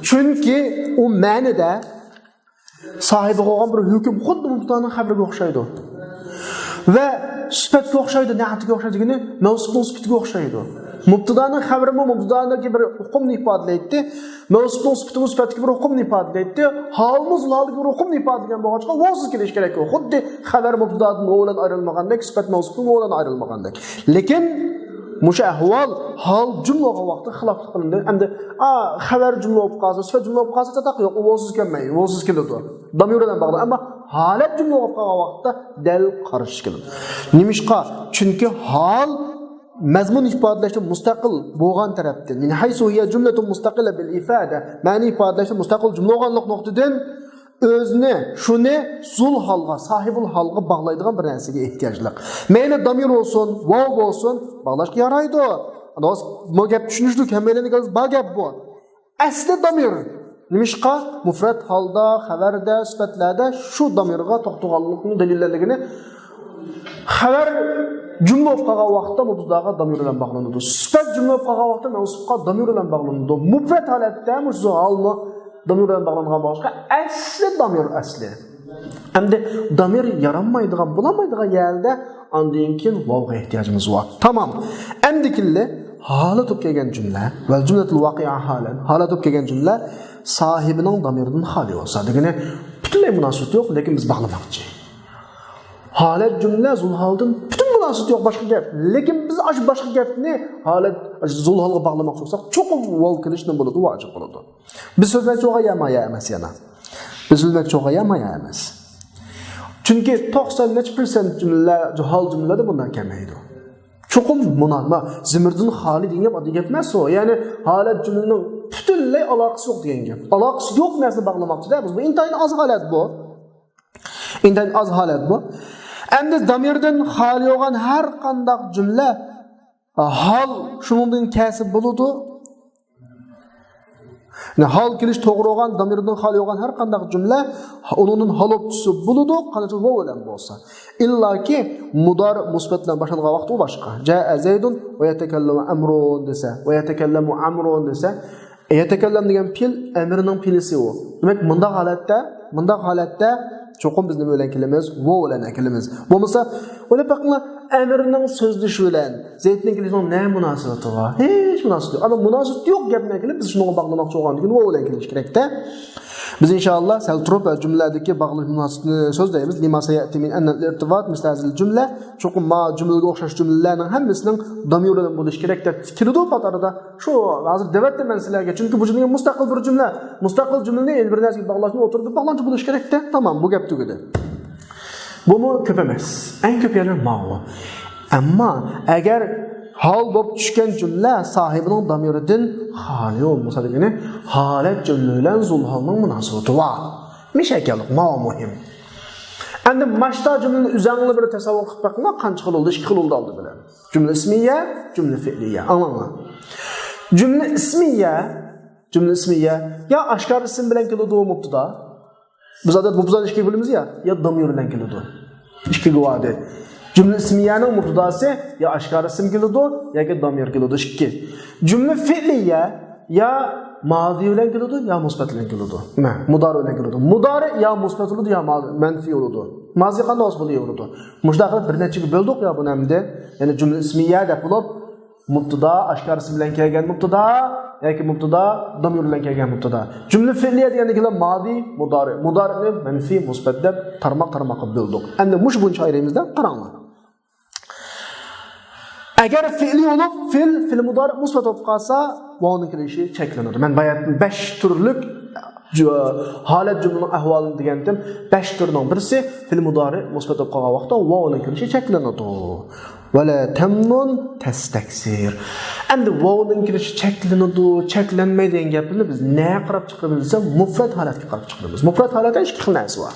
چۈنكى ئۇ مەنىدە ساھىبى بولغان بىر ھۆكۈم خۇددى مۇبتىدانىڭ خەۋىرىگە ئوخشايدۇ. ۋە سۈپەتكە ئوخشايدۇ، نەئەتكە ئوخشايدۇ دېگىنى مەۋسۇپنىڭ سۈپىتىگە ئوخشايدۇ. مۇبتىدانىڭ خەۋىرىمۇ مۇبتىدانىڭكى بىر ھۇكۇمنى ئىپادىلەيتتى. مەۋسۇپنىڭ سۈپىتىمۇ سۈپەتتىكى بىر ھۇكۇمنى ئىپادىلەيتتى. ھالىمۇ زۇلھالدىكى بىر ھۇكۇمنى ئىپادىلىگەن بولغاچقا، ۋاۋسىز كېلىشى كېرەك. خۇددى خەۋەر مۇبتىدادىن ۋاۋ بىلەن ئايرىلمىغاندەك، سۈپەت مەۋسۇپتىن ۋاۋ بىلەن ئايرىلمىغاندەك. لېكىن مۇشۇ ئەھۋال ھال جۈملە بولغان ۋاقىتتا خىلاپلىق قىلىندى. ئەمدى، ئا، خەۋەر جۈملە بولۇپ قالسا، سۈپەت جۈملە بولۇپ قالسا، چاتاق يوق، ئۇ بولسىز كەلمەيدۇ، بولسىز كېلىدۇ. دامىر بىلەن باغلىق. ئەمما ھالەت جۈملە بولۇپ قالغان ۋاقىتتا دەل قارشى كېلىدۇ. نېمىشقا؟ چۈنكى ھال مەزمۇن ئىپادىلەشتە مۇستەقىل بولغان تەرەپتىن، من حيث هي جملة مستقلة بالإفادة، مەنە ئىپادىلەشتە مۇستەقىل جۈملە بولغانلىق نۇقتىدىن ئۆزىنى، شۇنى زۇل ھالغا، ساھىبۇل ھالغا باغلايدىغان بىر نەرسىگە ئېھتىياجلىق. مەيلى دامىر بولسۇن، ۋاۋ بولسۇن، باغلاشقا يارايدۇ. بۇ گەپ چۈشىنىشلىك، ھەممەيلەنگە بار گەپ بۇ. ئەسلى دامىر. نېمىشقا؟ مۇفرەت ھالدا، خەۋەردە، سۈپەتلەردە شۇ دامىرغا توختىغانلىقنىڭ دەلىللەرلىكىنى، خەۋەر جۈملە بولۇپ قالغان ۋاقىتتا مۇبتىداغا دامىر بىلەن باغلىنىدۇ. سۈپەت جۈملە بولۇپ قالغان ۋاقىتتا مەنسۇپقا دامىر بىلەن باغلىنىدۇ. مۇفرەت ھالەتتە مۇشۇ ھالمۇ دامىر بىلەن باغلانغان بولغاچقا، ئەسلى دامىر ئەسلى. ئەمدى دامىر يارانمايدىغان، بولالمايدىغان يەردە ئاندىن كېيىن ۋاۋغا ئېھتىياجىمىز بار. تامام. ئەمدىكىنلى ھالەت بولۇپ كەلگەن جۈملە، ۋەل جۈملەتۇل ۋاقىئە ھالەن، ھالەت بولۇپ كەلگەن جۈملە ساھىبىنىڭ دامىرىدىن خالىي بولسا دېگىنى، پۈتۈنلەي مۇناسىۋىتى يوق، لېكىن بىز باغلىماقچى. ھالەت جۈملە زۇل ھالدىن پۈتۈن مۇناسىۋىتى يوق، باشقا گەپ. لېكىن بىز ئاشۇ باشقا گەپنى ھالەت، زۇل ھالغا باغلىماقچى بولساق، چوقۇم ۋاۋ كېلىشى نېمە بولىدۇ؟ ۋاجىپ بولىدۇ. بىز سۆزلەمەكچى بولغان يا ما يا ئەمەس يەنە. بىز سۆزلەمەكچى بولغان يا ما يا ئەمەس. چۈنكى توقسان نەچچە پىرسەنت جۈملىلەر، ھال جۈملىلەردە بۇنداق كەلمەيدۇ. چوقۇم مۇنا-، ما-، زىمىردىن خالىي دېگەن گەپ ئاددىي گەپ ئەمەس ئۇ. يەنى ھالەت جۈملىنىڭ پۈتۈنلەي ئالاقىسى يوق دېگەن گەپ. ئالاقىسى يوق نەرسىنى باغلىماقچىدە بىز. بۇ ئىنتايىن ئاز ھالەت بۇ. ئىنتايىن ئاز ھالەت بۇ. ئەمدى دامىردىن خالىي بولغان ھەر قانداق جۈملە، ھال شۇنىڭدىن كەلسە بولىدۇ. يەنى ھال كېلىش توغرا بولغان، دامىردىن خالىي بولغان ھەر قانداق جۈملە ئۇنىڭدىن ھال بولۇپ چۈشسە بولىدۇ، قانداق ۋاۋ بىلەن بولسا. ئىللاكى مۇدارى مۇسبەت بىلەن باشلانغان ۋاقىت ئۇ باشقا. جاء زەيدۇن ۋە يەتەكەللەمۇ ئەمرۇن دېسە، ۋە يەتەكەللەمۇ ئەمرۇن دېسە، يەتەكەللەم دېگەن پېئىل ئەمرنىڭ پېئىلىسى ئۇ. دېمەك، مۇنداق ھالەتتە، مۇنداق ھالەتتە چوقۇم بىز نېمە بىلەن كېلىمىز؟ ۋاۋ بىلەن كېلىمىز. بولمىسا، ئويلاپ بېقىڭلار، ئەمرنىڭ سۆزلىشى بىلەن زەيدنىڭ كېلىشىنىڭ نە مۇناسىۋىتى بار؟ ھېچ مۇناسىۋىتى يوق. ئەمما مۇناسىۋىتى يوق گەپنى كېلىپ، بىز شۇنىڭغا باغلىماقچى بولغاندىكىن ۋاۋ بىلەن كېلىشى كېرەكتە. بىز ئىنشائاللا سەل تۇرۇپ جۈملىلەردىكى باغلىنىش مۇناسىۋىتىنى سۆزلەيمىز. لما سيأتي من أن الارتباط مثل هذه الجملة، چوقۇم ما جۈملىگە ئوخشاش جۈملىلەرنىڭ ھەممىسىنىڭ دامىر بىلەن بولۇشى كېرەك دەپ كېلىدۇ پات ئارىدا. شۇ ھازىر دەۋەتتىم مەن سىلەرگە، چۈنكى بۇ جۈملە مۇستەقىل بىر جۈملە. مۇستەقىل جۈملىنى يەنە بىر نەرسىگە باغلاشنى ئوتتۇرىدا باغلانچۇ بولۇشى كېرەكتە. تامام، بۇ گەپ تۈگىدى. بۇمۇ كۆپ ئەمەس. ئەڭ كۆپ يەرلەر ماۋۇ. ئەمما ئەگەر ھال بولۇپ چۈشكەن جۈملە ساھىبىنىڭ دامىرىدىن خالىي بولمىسا دېگىنى، ھالەت جۈملە بىلەن زۇل ھالنىڭ مۇناسىۋىتى بار. مىشەكەللىك، ماۋۇ مۇھىم. ئەمدى ماشتا جۈملىنى ئۆزەڭلار بىر تەسەۋۋۇر قىلىپ بېقىڭلار، قانچە خىل بولدى؟ ئىككى خىل بولدى ئالدى بىلەن. جۈملە ئىسمىيە، جۈملە فېئلىيە. ئاڭلاڭلار. جۈملە ئىسمىيە، جۈملە ئىسمىيە يا ئاشكارا ئىسىم بىلەن كېلىدۇ مۇبتىدا. بىز ئادەتتە مۇبتىدانى ئىككىگە بۆلىمىز يا، يا دامىر بىلەن كېلىدۇ. ئىككىگە بۆلىدۇ. جۈملە ئىسمىيەنىڭ مۇبتىداسى يا ئاشكارا ئىسىم كېلىدۇ، ياكى دامىر كېلىدۇ. ئىككى. جۈملە فېئلىيە يا مازى بىلەن كېلىدۇ، يا مۇسبەت بىلەن كېلىدۇ. نېمە؟ مۇدارى بىلەن كېلىدۇ. مۇدارى يا مۇسبەت بولىدۇ، يا ما-، مەنفىي بولىدۇ. مازى قانداق بولسا بولىۋېرىدۇ. مۇشۇنداق قىلىپ بىر نەچچىگە بۆلدۇق يا بۇنى ئەمدى. يەنى جۈملە ئىسمىيە دەپ بولۇپ، مۇبتىدا، ئاشكارىسى بىلەن كەلگەن مۇبتىدا ياكى مۇبتىدا، دامىر بىلەن كەلگەن مۇبتىدا. جۈملە فېئلىيە دېگەندىكىلا مادى، مۇدارى. مۇدارىنى مەنفىي، مۇسبەت دەپ تارماق تارماققا بۆلدۇق. ئەمدى مۇشۇ بويىچە ئايرىيمىزدا قاراڭلار. ئەگەر فېئلىي بولۇپ، فېئىل، فېئىل مۇدارى مۇسبەت بولۇپ قالسا، ۋاۋنىڭ كېلىشى چەكلىنىدۇ. مەن باياتىن بەش تۈرلۈك جۈ-، ھالەت جۈملىنىڭ ئەھۋالىنى دېگەنتىم. بەش تۈرنىڭ بىرسى، فېئىل مۇدارى مۇسبەت بولۇپ قالغان ۋاقىتتا ۋاۋنىڭ كېلىشى چەكلىنىدۇ. ۋەلا تەمنۇن تەستەكسىر. ئەمدى ۋاۋنىڭ كېلىشى چەكلىنىدۇ، چەكلەنمەيدۇ دېگەن گەپنى بىز نەگە قاراپ چىقىرىمىز دېسە، مۇپرەت ھالەتكە قاراپ چىقىرىمىز. مۇپرەت ھالەتتە ئىككى خىل نەرسە بار.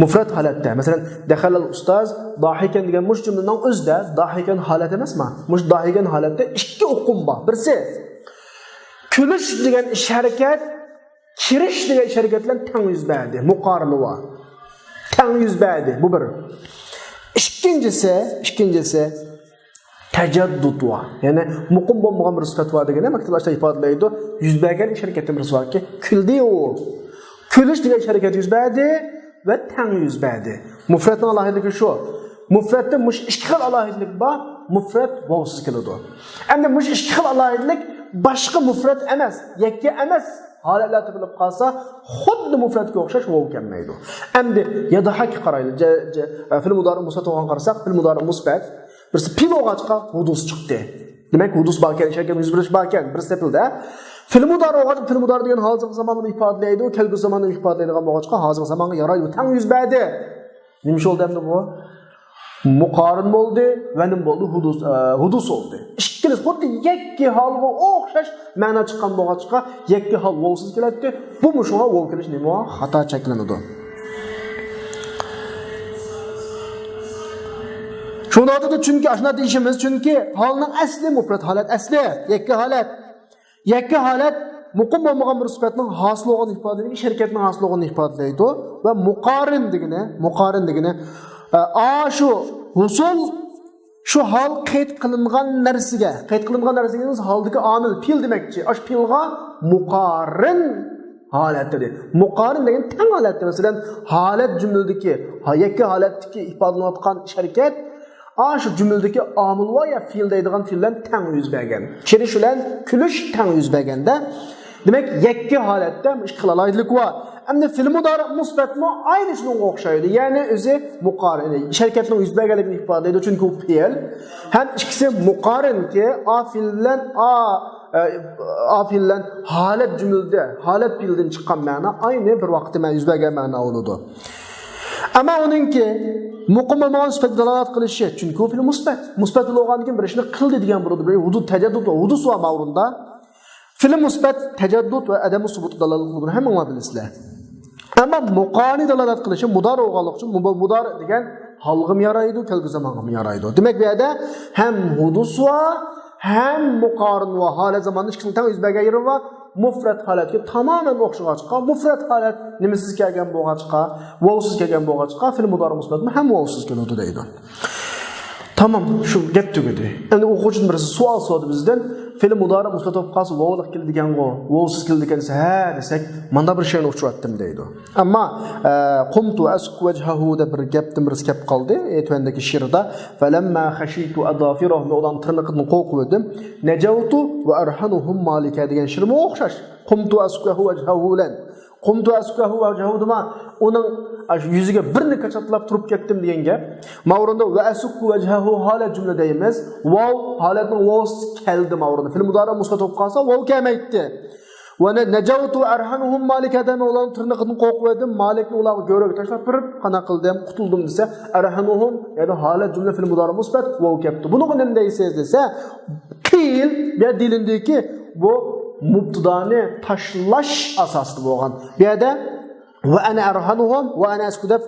مۇپرەت ھالەتتە، مەسىلەن، دەخەلەل ئۇستاز داھىكەن دېگەن مۇشۇ جۈملىنىڭ ئۆزىدە داھىكەن ھالەت ئەمەسما؟ مۇشۇ داھىكەن ھالەتتە ئىككى ئۇقۇم بار. بىرسى، كۈلۈش دېگەن ئىش ھەرىكەت كىرىش دېگەن ئىش ھەرىكەت بىلەن تەڭ يۈز بەردى، مۇقارىنە بار. تەڭ يۈز بەردى، بۇ بىر. ئىككىنچىسى، ئىككىنچىسى، تەجەددۇد بار. يەنى مۇقىم بولمىغان بىر سۈپەت بار دېگەننى مەكتۇپ ئاشتا ئىپادىلەيدۇ. يۈز بەرگەن ئىش ھەرىكەتتىن بىرسى باركى، كۈلدى ئۇ. كۈلۈش دېگەن ئىش ھەرىكەت يۈز بەردى ۋە تەڭ يۈز بەردى. مۇپرەتنىڭ ئالاھىدىلىكى شۇ. مۇپرەتتە مۇشۇ ئىككى خىل ئالاھىدىلىك بار. مۇپرەت ۋاۋسىز كېلىدۇ. ئەمدى مۇشۇ ئىككى خىل ئالاھىدىلىك باشقا مۇپرەت ئەمەس، يەككە ئەمەس ھالەتلەر تېپىلىپ قالسا، خۇددى مۇپرەتكە ئوخشاش ۋاۋ كەلمەيدۇ. ئەمدى يەدھەككە قارايلى. جە-، جە-، فېئىل مۇدارى مۇسبەت بولغانغا قارىساق، فېئىل مۇدارى مۇسبەت. بىرسى پېئىل بولغاچقا ھۇدۇس چىقتى. دېمەك، ھۇدۇس باركەن، ئىش ھەرىكەتنىڭ يۈز بېرىشى باركەن، بىرسى تېپىلدى. فېئىل مۇدارى بولغاچقا، فېئىل مۇدارى دېگەن ھازىرقى زاماننى ئىپادىلەيدۇ، كەلگۈسى زاماننى ئىپادىلەيدىغان بولغاچقا، ھازىرقى زامانغا يارايدۇ، تەڭ يۈز بەردى. نېمە ئىش بولدى ئەمدى بۇ؟ مۇقارىن بولدى ۋە نېمە بولدى؟ ھۇدۇس، ئە، ھۇدۇس بولدى. ئىككىلىسى خۇددى يەككە ھالغا ئوخشاش مەنا چىققان بولغاچقا، يەككە ھال ۋاۋسىز كېلەتتى. بۇمۇ شۇڭا ۋاۋ كېلىش نېمە؟ خاتا چەكلىنىدۇ. شۇندا ئاتىدۇ، چۈنكى ئاشۇنداق دېيىشىمىز، چۈنكى ھالنىڭ ئەسلى مۇپرەت ھالەت، ئەسلى يەككە ھالەت. يەككە ھالەت مۇقىم بولمىغان بىر سۈپەتنىڭ ھاسىل بولغان ئىپادىلىگەن، ئىش ھەرىكەتنىڭ ھاسىل بولغىنىنى ئىپادىلەيدۇ. ۋە مۇقارىن دېگىنى، مۇقارىن دېگىنى، ئە، ئاشۇ ھۇسۇل، شۇ ھال قەيت قىلىنغان نەرسىگە، قەيت قىلىنغان نەرسىگە دېگىنىمىز ھالدىكى ئامىل، پېئىل دېمەكچى. ئاشۇ پېئىلغا مۇقارىن ھالەت دېدى. مۇقارىن دېگەن تەڭ ھالەت. مەسىلەن، ھالەت جۈملىدىكى، ھا، يەككە ھالەتتىكى ئىپادىلىنىۋاتقان ئىش ھەرىكەت، ئاشۇ جۈملىدىكى ئامىل ۋە يا پېئىل دەيدىغان پېئىل بىلەن تەڭ يۈز بەرگەن. كىرىش بىلەن كۈلۈش تەڭ يۈز بەرگەندە، دېمەك، يەككە ھالەتتە ئىككى خىل ئالاھىدىلىك بار. ئەمدى فېئىل مۇدارىئ مۇسبەتمۇ ئاينى شۇنىڭغا ئوخشايدۇ. يەنى ئۆزى مۇقارىن، يەنى ئىش ھەرىكەتنىڭ يۈز بەرگەنلىكىنى ئىپادىلەيدۇ، چۈنكى ئۇ پېئىل. ھەم ئىككىسى مۇقارىنكى، ئا پېئىل بىلەن ئا، ئە، ئا پېئىل بىلەن ھالەت جۈملىدە، ھالەت پېئىلدىن چىققان مەنا ئاينى بىر ۋاقىتتا مەن يۈز بەرگەن مەنا بولىدۇ. ئەمما ئۇنىڭكى مۇقىم بولمىغان سۈپەتكە دالالەت قىلىشى، چۈنكى ئۇ پېئىل مۇسبەت. مۇسبەت بولغاندىكىن بىر ئىشنى قىلدى دېگەن بولىدۇ. بىر ھۇدۇس، تەجەددۇت ۋە ھۇدۇس بار ماۋرۇندا. فېئىل مۇسبەت تەجەددۇت ۋە ئەدەمۇ سۇبۇت دالالەت قىلىدۇ، ھەممىڭلار بىلىسىلەر. ئەمما مۇقارىنى دالالەت قىلىشى مۇدارىئ بولغانلىقى ئۈچۈن، مۇ-، مۇدارىئ دېگەن ھالغىمۇ يارايدۇ، كەلگۈسى زامانغىمۇ يارايدۇ. دېمەك، بۇ يەردە ھەم ھۇدۇس ۋە ھەم مۇقارىن ۋە ھالەت زاماننى ئىككىسىنىڭ تەڭ يۈز بەرگەن يېرى بار. مۇپرەت ھالەتكە تامامەن ئوخشىغاچقا، مۇپرەت ھالەت نېمىسىز كەلگەن بولغاچقا، ۋاۋسىز كەلگەن بولغاچقا، فېئىل مۇدارىئ مۇسبەتمۇ ھەم ۋاۋسىز كېلىدۇ دەيدۇ. تامام، شۇ گەپ تۈگىدى. ئەمدى ئوقۇغۇچىدىن بىرسى سوئال سورىدى بىزدىن، فېئىل مۇدارىئ مۇسبەت بولۇپ قالسا، ۋاۋلىق كېلىدىكەنغۇ، ۋاۋسىز كېلىدىكەن دېسە، ھە دېسەك، مانا بىر شەينى ئۇچراتتىم دەيدۇ. ئەمما، ئە، قۇمتۇ ئەسۇككۇ ۋەجھەھۇ دەپ بىر گەپتىن بىرسى كەپ قالدى، ئە، تۆۋەندىكى شېئىردا، فەلەمما خەشىيتۇ ئەزافىرەھۇم، ئۇلارنىڭ تىرنىقىدىن قورقۇۋىدىم، نەجەۋتۇ ۋە ئەرھەنۇھۇم مالىكە دېگەن شېئىرمۇ ئوخشاش. قۇمتۇ ئەسۇككۇ ۋەجھەھۇ بىلەن. قۇمتۇ ئەسۇككۇ ۋەجھەھۇ دېما، ئۇنىڭ ئاشۇ يۈزىگە بىرنى كاچاتلاپ تۇرۇپ كەتتىم دېگەن گەپ. ماۋرۇندا ۋە ئەسۇككۇ ۋەجھەھۇ ھالەت جۈملە دەيمىز. ۋاۋ، ھالەتنىڭ ۋاۋسىز كەلدى ماۋرۇندا. فېئىل مۇدارىئ مۇسبەت بولۇپ قالسا، ۋاۋ كەلمەيتتى. ۋە نە-، نەجەۋتۇ ئەرھەنۇھۇم مالىكە دەيمەن، ئۇلارنىڭ تىرنىقىدىن قورقۇۋىدىم، مالىكنى ئۇلارغا گۆرۈگە تاشلاپ بېرىپ، قانداق قىلدىم، قۇتۇلدۇم دېسە، ئەرھەنۇھۇم، يەنى ھالەت جۈملە فېئىل مۇدارىئ مۇسبەت، ۋاۋ كەپتۇ. بۇنىڭغا نېمە دەيسىز دېسە، قىل، بۇ يەردە دېيىلىندىكى، بۇ مۇبتىدانى تاشلاش ئاساسىدا بولغان. بۇ يەردە ۋە ئەنە ئەرھەنۇھۇم، ۋە ئەنە ئەسكۇ دەپ،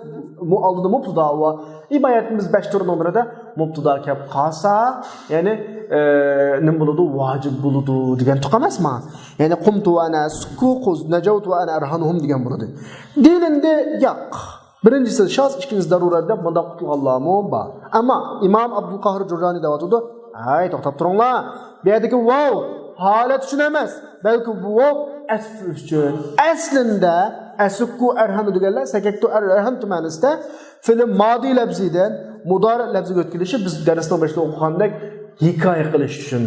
بۇ ئالدىدا مۇبتىدا بار. ئىبارەتىمىز بەش تۈرنىڭ بىرىدە مۇبتىدا كەپ قالسا، يەنى، ئە، نېمە بولىدۇ؟ ۋاجىپ بولىدۇ دېگەن تۇق ئەمەسما؟ يەنى قۇمتۇ ۋە ئەنە ئەسكۇ، قۇز نەجەۋتۇ ۋە ئەنە ئەرھەنۇھۇم دېگەن بولىدۇ. دېيىلىندى، ياق. بىرىنچىسى شاز، ئىككىنچىسى زەرۇرەت دەپ مۇنداق قۇتۇلغانلارمۇ بار. ئەمما ئىمام ئابدۇل قاھىر جۇرجانى دەۋاتىدۇ، ھەي، توختاپ تۇرۇڭلار. بۇ يەردىكى ۋاۋ ھالەت ئۈچۈن ئەمەس، بەلكى بۇ ۋاۋ ئەسل ئۈچۈن. ئەسلىندە ئەسۇككۇ ئەرھەنۇ دېگەنلەر سەكەكتۇ ئەر-، ئەرھەنتۇ مەنىسىدە فېئىل مادىي لەپزىدىن مۇدارىئ لەپزىگە ئۆتكىلىشى بىز دەرسنىڭ بېشىدا ئوقۇغاندەك ھېكايە قىلىش ئۈچۈن،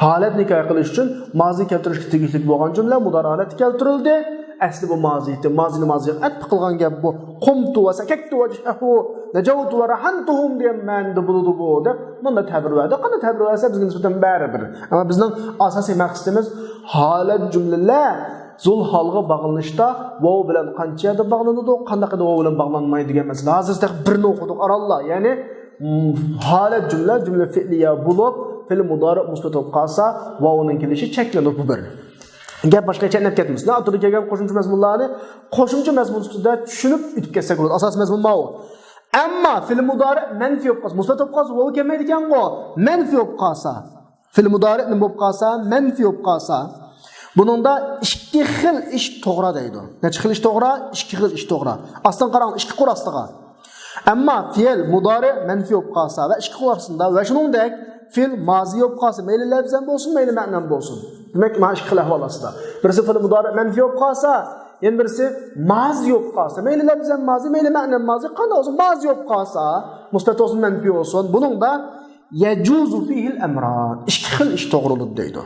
ھالەتنى ھېكايە قىلىش ئۈچۈن مازى كەلتۈرۈشكە تېگىشلىك بولغان جۈملە مۇدارىئ ھالەتتە كەلتۈرۈلدى. ئەسلى بۇ مازى ئىدى. مازىنى مازىغا ئەتپە قىلغان گەپ بۇ. قۇمتۇ ۋە سەكەكتۇ ۋەجھەھۇ، نەجەۋتۇ ۋە رەھەنتۇھۇم دېگەن مەنىدە بولىدۇ بۇ، دەپ مۇنداق تەبىر بەردى. قانداق تەبىر بەرسە بىزگە نىسبەتەن بەرىبىر. ئەمما بىزنىڭ ئاساسىي مەقسىتىمىز ھالەت جۈملىلەر زۇل ھالغا باغلىنىشتا ۋاۋ بىلەن قانچە يەردە باغلىنىدۇ، قانداق قىلىپ ۋاۋ بىلەن باغلانمايدۇ دېگەن مەسىلە. ھازىر تېخى بىرنى ئوقۇدۇق ئارانلا. يەنى، م، ھالەت جۈملە، جۈملە فېئلىيە بولۇپ، فېئىل مۇدارىئ مۇسبەت بولۇپ قالسا، ۋاۋنىڭ كېلىشى چەكلىنىدۇ، بۇ بىر. گەپ باشقا چەتنەپ كەتمىسۇن. ئالدىدا كەلگەن قوشۇمچە مەزمۇنلارنى قوشۇمچە مەزمۇن سۈپىتىدە چۈشىنىپ ئۆتۈپ كەتسەك بولىدۇ. ئاساسىي مەزمۇن ماۋۇ. ئەمما فېئىل مۇدارىئ مەنفىي بولۇپ قالسا، مۇسبەت بولۇپ قالسا، ۋاۋ كەلمەيدىكەنغۇ. مەنفىي بولۇپ قالسا، فېئىل مۇدارىئ نېمە بولۇپ قالسا، مەنفىي بولۇپ قالسا، بۇنىڭدا ئىككى خىل ئىش توغرا دەيدۇ. نەچچە خىل ئىش توغرا؟ ئىككى خىل ئىش توغرا. ئاستىغا قاراڭ، ئىككى قۇر ئاستىغا. ئەمما فېئىل مۇدارىئ مەنفىي بولۇپ قالسا ۋە ئىككى قۇر ئاستىدا ۋە شۇنىڭدەك فېئىل مازىي بولۇپ قالسا، مەيلى لەپزەن بولسۇن، مەيلى مەنەن بولسۇن. دېمەك، مانا ئىككى خىل ئەھۋال ئاستىدا. بىرسى فېئىل مۇدارىئ مەنفىي بولۇپ قالسا، يەنە بىرسى مازىي بولۇپ قالسا، مەيلى لەپزەن مازىي، مەيلى مەنەن مازىي، قانداق بولسۇن، مازىي بولۇپ قالسا، مۇسبەت بولسۇن، مەنپىي بولسۇن. بۇنىڭدا يەجۇزۇ فىھىل ئەمران. ئىككى خىل ئىش توغرا بولىدۇ دەيدۇ.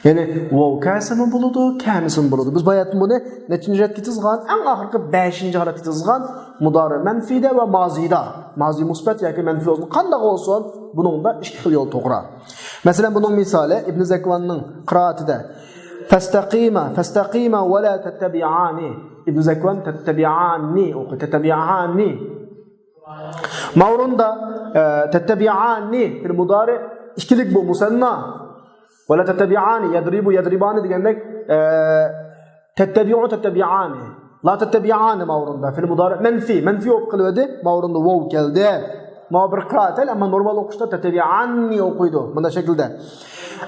يەنى ۋاۋ كەلسىمۇ بولىدۇ، كەلمىسىمۇ بولىدۇ. بىز باياتىن بۇنى نەچچىنچى ھالەتكە تىزغان؟ ئەڭ ئاخىرقى بەشىنچى ھالەتكە تىزغان. مۇدارى مەنفىيدە ۋە مازىدا. مازى مۇسبەت ياكى مەنفىي بولسۇن، قانداق بولسۇن، بۇنىڭدا ئىككى خىل يول توغرا. مەسىلەن، بۇنىڭ مىسالى ئىبن زەكۋاننىڭ قىرائىتىدە فەستەقىما، فەستەقىما ۋە لا تەتتەبىئانى. ئىبن زەكۋان تەتتەبىئانى ئوقۇي، تەتتەبىئانى. ماۋرۇندا، ئە، تەتتەبىئانى فىل مۇدارى ئىككىلىك بۇ مۇسەننا. ۋە لا تەتتەبىئانى، يەدرىبۇ، يەدرىبانى دېگەندەك، ئە، تەتتەبىئۇ، تەتتەبىئانى. لا تەتتەبىئانى ماۋرۇندا فىل مۇدارى مەنفىي، مەنفىي بولۇپ قېلىۋەردى. ماۋرۇندا ۋاۋ كەلدى. ماۋۇ بىر قىرائەت، ئەمما نورمال ئوقۇشتا تەتتەبىئانى ئوقۇيدۇ. مۇنداق شەكىلدە.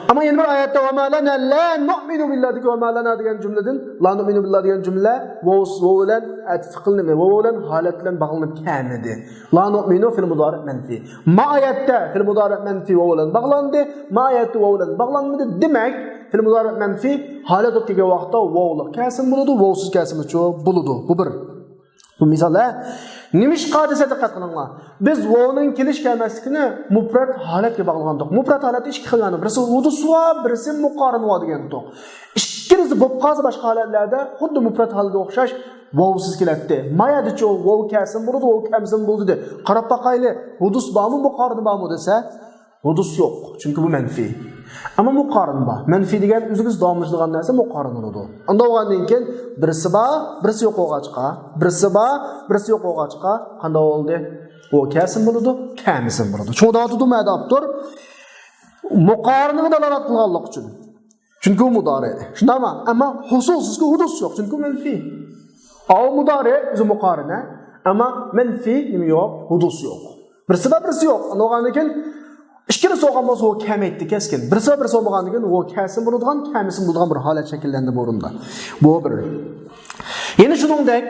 ئەمما يەنە بىر ئايەتتە ۋە ما لەنا لا نۇئمىنۇ بىللا دېگەن، ۋە ما لەنا دېگەن جۈملىدىن، لا نۇئمىنۇ بىللا دېگەن جۈملە ۋاۋ، ۋاۋ بىلەن ئەتىپ قىلىنىپ، ۋاۋ بىلەن ھالەت بىلەن باغلىنىپ كەلمىدى. لا نۇئمىنۇ فىل مۇدارى مەنفىي. ما ئايەتتە فىل مۇدارى مەنفىي ۋاۋ بىلەن باغلاندى، ما ئايەتتە ۋاۋ بىلەن باغلانمىدى. دېمەك، فىل مۇدارى مەنفىي ھالەت بولۇپ كەلگەن ۋاقىتتا ۋاۋلىق كەلسىمۇ بولىدۇ، ۋاۋسىز كەلسىمۇچۇ بولىدۇ. بۇ بىر. بۇ مىسال، ھە؟ نېمىشقا دېسە دىققەت قىلىڭلار. بىز ۋاۋنىڭ كېلىش كەلمەسلىكىنى مۇپرەت ھالەتكە باغلىغانىدۇق. مۇپرەت ھالەتتە ئىككى خىل مەنە. بىرسى ھۇدۇس ۋاۋ، بىرسى مۇقارىن ۋاۋ دېگەنىدۇق. ئىككىلىسى بولۇپ قالسا باشقا ھالەتلەردە خۇددى مۇپرەت ھالەتكە ئوخشاش ۋاۋسىز كېلەتتى. ما يەردىچۇ ۋاۋ كەلسىمۇ بولىدۇ، ۋاۋ كەلمىسىمۇ بولىدۇ دېدى. قاراپ باقايلى، ھۇدۇس بارمۇ، مۇقارىن بارمۇ دېسە، ھۇدۇس يوق، چۈنكى بۇ مەنفىي. ئەمما مۇقارىن بار. مەنفىي دېگەن ئۆزىگىز داۋاملىشىدىغان نەرسە مۇقارىن بولىدۇ. ئۇنداق بولغاندىن كېيىن بىرسى بار، بىرسى يوق بولغاچقا، بىرسى بار، بىرسى يوق بولغاچقا قانداق بولدى؟ ئۇ كەلسىمۇ بولىدۇ، كەلمىسىمۇ بولىدۇ. شۇڭا دەۋاتىدۇ مەدە ئاپتور مۇقارىنىغا دالالەت قىلغانلىق ئۈچۈن. چۈنكى ئۇ مۇدارى. شۇنداقمۇ؟ ئەمما ھۇسۇلسىزكى ھۇدۇس يوق، چۈنكى ئۇ مەنفىي. ئاۋۇ مۇدارى ئۆزى مۇقارىنە، ئەمما مەنفىي نېمە يوق؟ ھۇدۇس يوق. بىرسى بار، بىرسى يوق. ئۇنداق بولغاندىن كېيىن ئىككىلىسى بولغان بولسا ئۇ كەلمەيتتى كەسكىن. بىرسى بار، بىرسى بولمىغاندىن كېيىن ئۇ كەلسىمۇ بولىدىغان، كەلمىسىمۇ بولىدىغان بىر ھالەت شەكىللەندى بۇ ئورۇندا. بۇ بىر. يەنە شۇنىڭدەك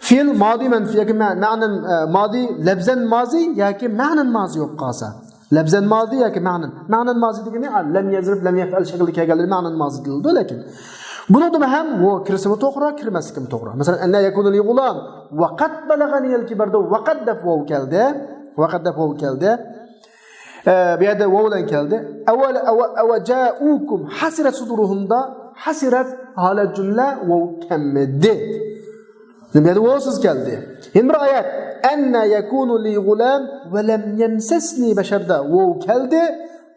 فېئىل مادى مەنفىي ياكى مە-، مەنەن، ئە، مادى لەپزەن مازى ياكى مەنەن مازى بولۇپ قالسا. لەپزەن مازى ياكى مەنەن. مەنەن مازى دېگىنى، ئا، لەم يەزرىب، لەم يەفئەل شەكلىدە كەلگەنلىرى مەنەن مازى دېيىلىدۇ، لېكىن بۇنىڭدىمۇ ھەم ۋاۋ كىرسىمۇ توغرا، كىرمەسلىكىمۇ توغرا. مەسىلەن، ئەننە يەكۇنۇ لى غۇلام ۋە قەد بەلەغەنىيەل كىبەردە ۋە قەد دەپ ۋاۋ كەلدى. ۋە قەد دەپ ۋاۋ كەلدى. ئە، بۇ يەردە ۋاۋ بىلەن كەلدى. ئەۋە، ئەۋە، ئەۋە جائۇكۇم ھەسىرەت سۇدۇرۇھۇمدا ھەسىرەت ھالەت جۈملە ۋاۋ كەلمىدى. نېمە دېدى؟ ۋاۋسىز كەلدى. يەنە بىر ئايەت. ئەننە يەكۇنۇ لى غۇلام ۋە لەم يەمسەسنى بەشەردە ۋاۋ كەلدى.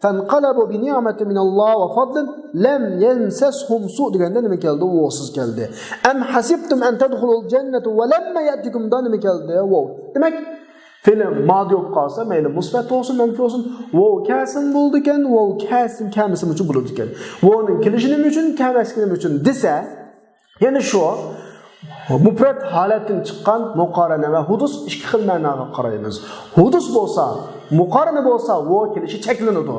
فانقلبوا بنعمة من الله وفضل لم يمسسهم سوء دېگەندە نېمە كەلدى؟ ۋاۋسىز كەلدى. ئەم ھەسىبتۇم ئەن تەدخۇلۇل جەننەتە ۋە لەممە يەئتىكۇمدا نېمە كەلدى؟ ۋاۋ. دېمەك، فېئىل مادى بولۇپ قالسا، مەيلى مۇسبەت بولسۇن، مەنپىي بولسۇن، ۋاۋ كەلسىمۇ بولىدىكەن، ۋاۋ كەلسىم، كەلمىسىمۇچۇ بولىدىكەن. ۋاۋنىڭ كېلىشى نېمە ئۈچۈن، كەلمەسلىكى نېمە ئۈچۈن دېسە، يەنە شۇ مۇپرەت ھالەتتىن چىققان مۇقارىنە ۋە ھۇدۇس ئىككى خىل مەناغا قارايمىز. ھۇدۇس بولسا مۇقارىنە بولسا ۋاۋ كېلىشى چەكلىنىدۇ.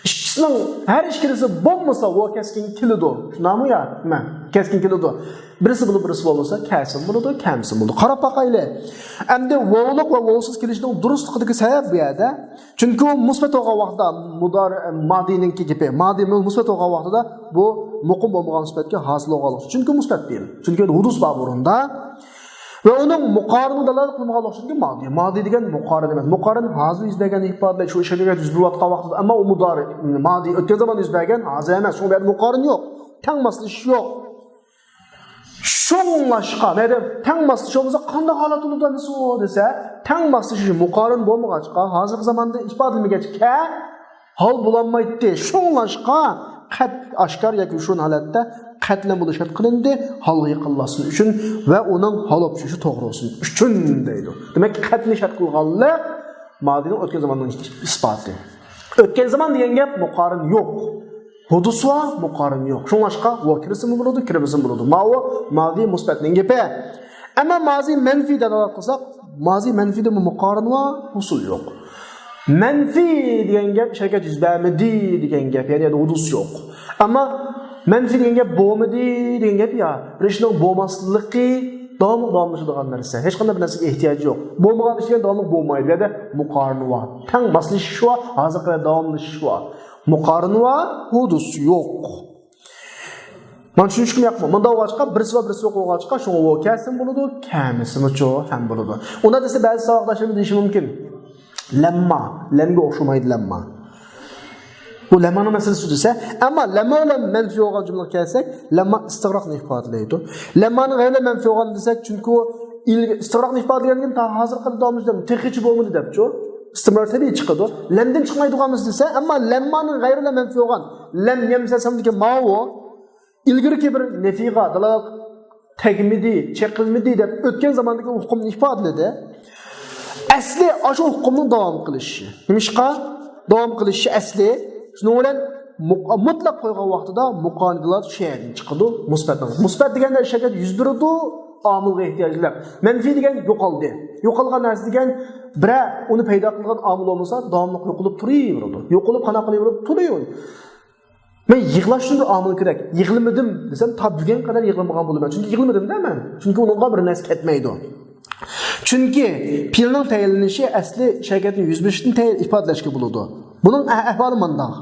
ئىككىسىنىڭ ھەر ئىككىلىسى بولمىسا ۋاۋ كەسكىن كېلىدۇ. شۇنداقمۇ يا؟ مە، كەسكىن كېلىدۇ. بىرسى بولۇپ، بىرسى بولمىسا، كەلسىمۇ بولىدۇ، كەلمىسىمۇ بولىدۇ. قاراپ باقايلى. ئەمدى ۋاۋلىق ۋە ۋاۋسىز كېلىشىنىڭ دۇرۇسلۇقىدىكى سەۋەب بۇ يەردە. چۈنكى ئۇ مۇسبەت بولغان ۋاقتىدا مۇدارى، مادىنىڭكى گېپى. مادى مۇسبەت بولغان ۋاقتىدا بۇ مۇقىم بولمىغان سۈپەتكە ھاسىل بولغانلىق. چۈنكى مۇسبەت پېئىل. چۈنكى ھۇدۇس بار ئورۇندا. ۋە ئۇنىڭ مۇقارىنىغا دالالەت قىلمىغانلىق ئۈچۈن مادى. مادى دېگەن مۇقارىن ئەمەس. مۇقارىن ھازىر يۈز بەرگەن ئىپادىلەش، شۇ ئىش ھەقىقەت يۈز بېرىۋاتقان ۋاقتىدا، ئەمما ئۇ مۇدارى، مادى ئۆتكەن زامان يۈز بەرگەن، ھازىر ئەمەس. شۇڭا بۇ يەردە مۇقارىن يوق. تەڭ ماسلىشىش يوق. شۇڭلاشقا، مەيلى، تەڭ ماسلىشىش بولمىسا قانداق ھالەت بولىدۇ ئەمىسۇ دېسە، تەڭ ماسلىشىش مۇقارىن بولمىغاچقا، ھازىرقى زاماندا ئىپادىلىمىگەچكە، ھال بولالمايتتى. شۇڭلاشقا، قەت ئاشكار ياكى يوشۇرۇن ھالەتتە قەتلەن بولۇشى شەرت قىلىندى، ھالغا يېقىنلاشسۇن ئۈچۈن ۋە ئۇنىڭ ھال بولۇپ چۈشۈشى توغرا بولسۇن ئۈچۈن دەيدۇ. دېمەك، قەتنى شەرت قىلغانلىق مادىنىڭ ئۆتكەن زاماننىڭ ئىسپاتى. ئۆتكەن زامان دېگەن گەپ مۇقارىن يوق. ھۇدۇس ۋە مۇقارىن يوق. شۇڭلاشقا ۋاۋ كىرسىمۇ بولىدۇ، كىرمىسىمۇ بولىدۇ. ماۋۇ مادى مۇسبەتنىڭ گېپى. ئەمما مازى مەنفىي دەپ قىلساق، مازى مەنفىيدە مۇقارىن ۋە ھۇسۇل يوق. مەنفىي دېگەن گەپ شەركەت يۈز بەرمىدى دېگەن گەپ، يەنى ھۇدۇس يوق. ئەمما مەنفىي دېگەن گەپ بولمىدى دېگەن گەپ يا، بىر ئىشنىڭ بولماسلىقى داۋاملىق داۋاملىشىدىغان نەرسە. ھېچقانداق بىر نەرسىگە ئېھتىياج يوق. بولمىغان ئىش دېگەن داۋاملىق بولمايدۇ. بۇ يەردە مۇقارىنە بار. تەڭ ماسلىشىش بار، ھازىرقى داۋاملىشىش بار. مۇقارىنە بار، ھۇدۇس يوق. مانا چۈشىنىشكىمۇ ياقمۇ؟ مۇنداق بولغاچقا، بىرسى بار، بىرسى يوق بولغاچقا، شۇڭا ۋاۋ كەلسىمۇ بولىدۇ، كەلمىسىمۇچۇ ھەم بولىدۇ. ئۇنداق دېسە، بەزى ساۋاقداشلىرىمىز دېيىشى مۇمكىن. لەمما، لەمگە ئوخشىمايدۇ لەمما. ئۇ لەممانىڭ مەسىلىسى دېسە، ئەمما لەمما بىلەن مەنفىي بولغان جۈملىگە كەلسەك، لەمما ئىستىغراقنى ئىپادىلەيدۇ. لەممانىڭ غەيرى بىلەن مەنفىي بولغان دېسەك، چۈنكى ئۇ ئىل-، ئىستىغراقنى ئىپادىلىگەندىن كېيىن تا ھازىرغا قەدەر داۋاملىشىدۇ، تېخىچە بولمىدى دەپچۇ. ئىستىمرار تەبىئىي چىقىدۇ. لەمدىن چىقمايدىغانمىز دېسە، ئەمما لەممانىڭ غەيرى بىلەن مەنفىي بولغان لەم يەمسەسىمدىكى ماۋۇ ئىلگىرىكى بىر نەفىغا دالالەت تەگمىدى، چېقىلمىدى دەپ ئۆتكەن زاماندىكى ھۇكۇمنى ئىپادىلىدى. ئەسلى ئاشۇ ھۇكۇمنىڭ داۋام قىلىشى. نېمىشقا؟ داۋام قىلىشى ئەسلى. شۇنىڭ بىلەن مۇق-، مۇتلەق قويغان ۋاقتىدا مۇقارىنە دالالەت شۇ يەردىن چىقىدۇ. مۇسبەتنىڭ. مۇسبەت دېگەندە شەركەت يۈز بېرىدۇ، ئامىلغا ئېھتىياجلىق. مەنفىي دېگەن يوقالدى. يوقالغان نەرسە دېگەن بىرەر ئۇنى پەيدا قىلغان ئامىل بولمىسا، داۋاملىق يوقىلىپ تۇرۇۋېرىدۇ. يوقىلىپ قانداق قىلىۋېرىدۇ؟ تۇرۇۋېرىدۇ. مەن يىغلاش ئۈچۈن بىر ئامىل كېرەك. يىغلىمىدىم دېسەم، تا بۈگۈنگە قەدەر يىغلىمىغان بولىمەن. چۈنكى يىغلىمىدىم-دە مەن. چۈنكى ئۇنىڭغا بىر نەرسە كەتمەيدۇ. چۈنكى پېئىلنىڭ تەيىنلىنىشى ئەسلى شەركەتنى يۈز بېرىشتىن تەيىن ئىپادىلەشكە بولىدۇ. بۇنىڭ ئە-، ئەھۋالى مانداق.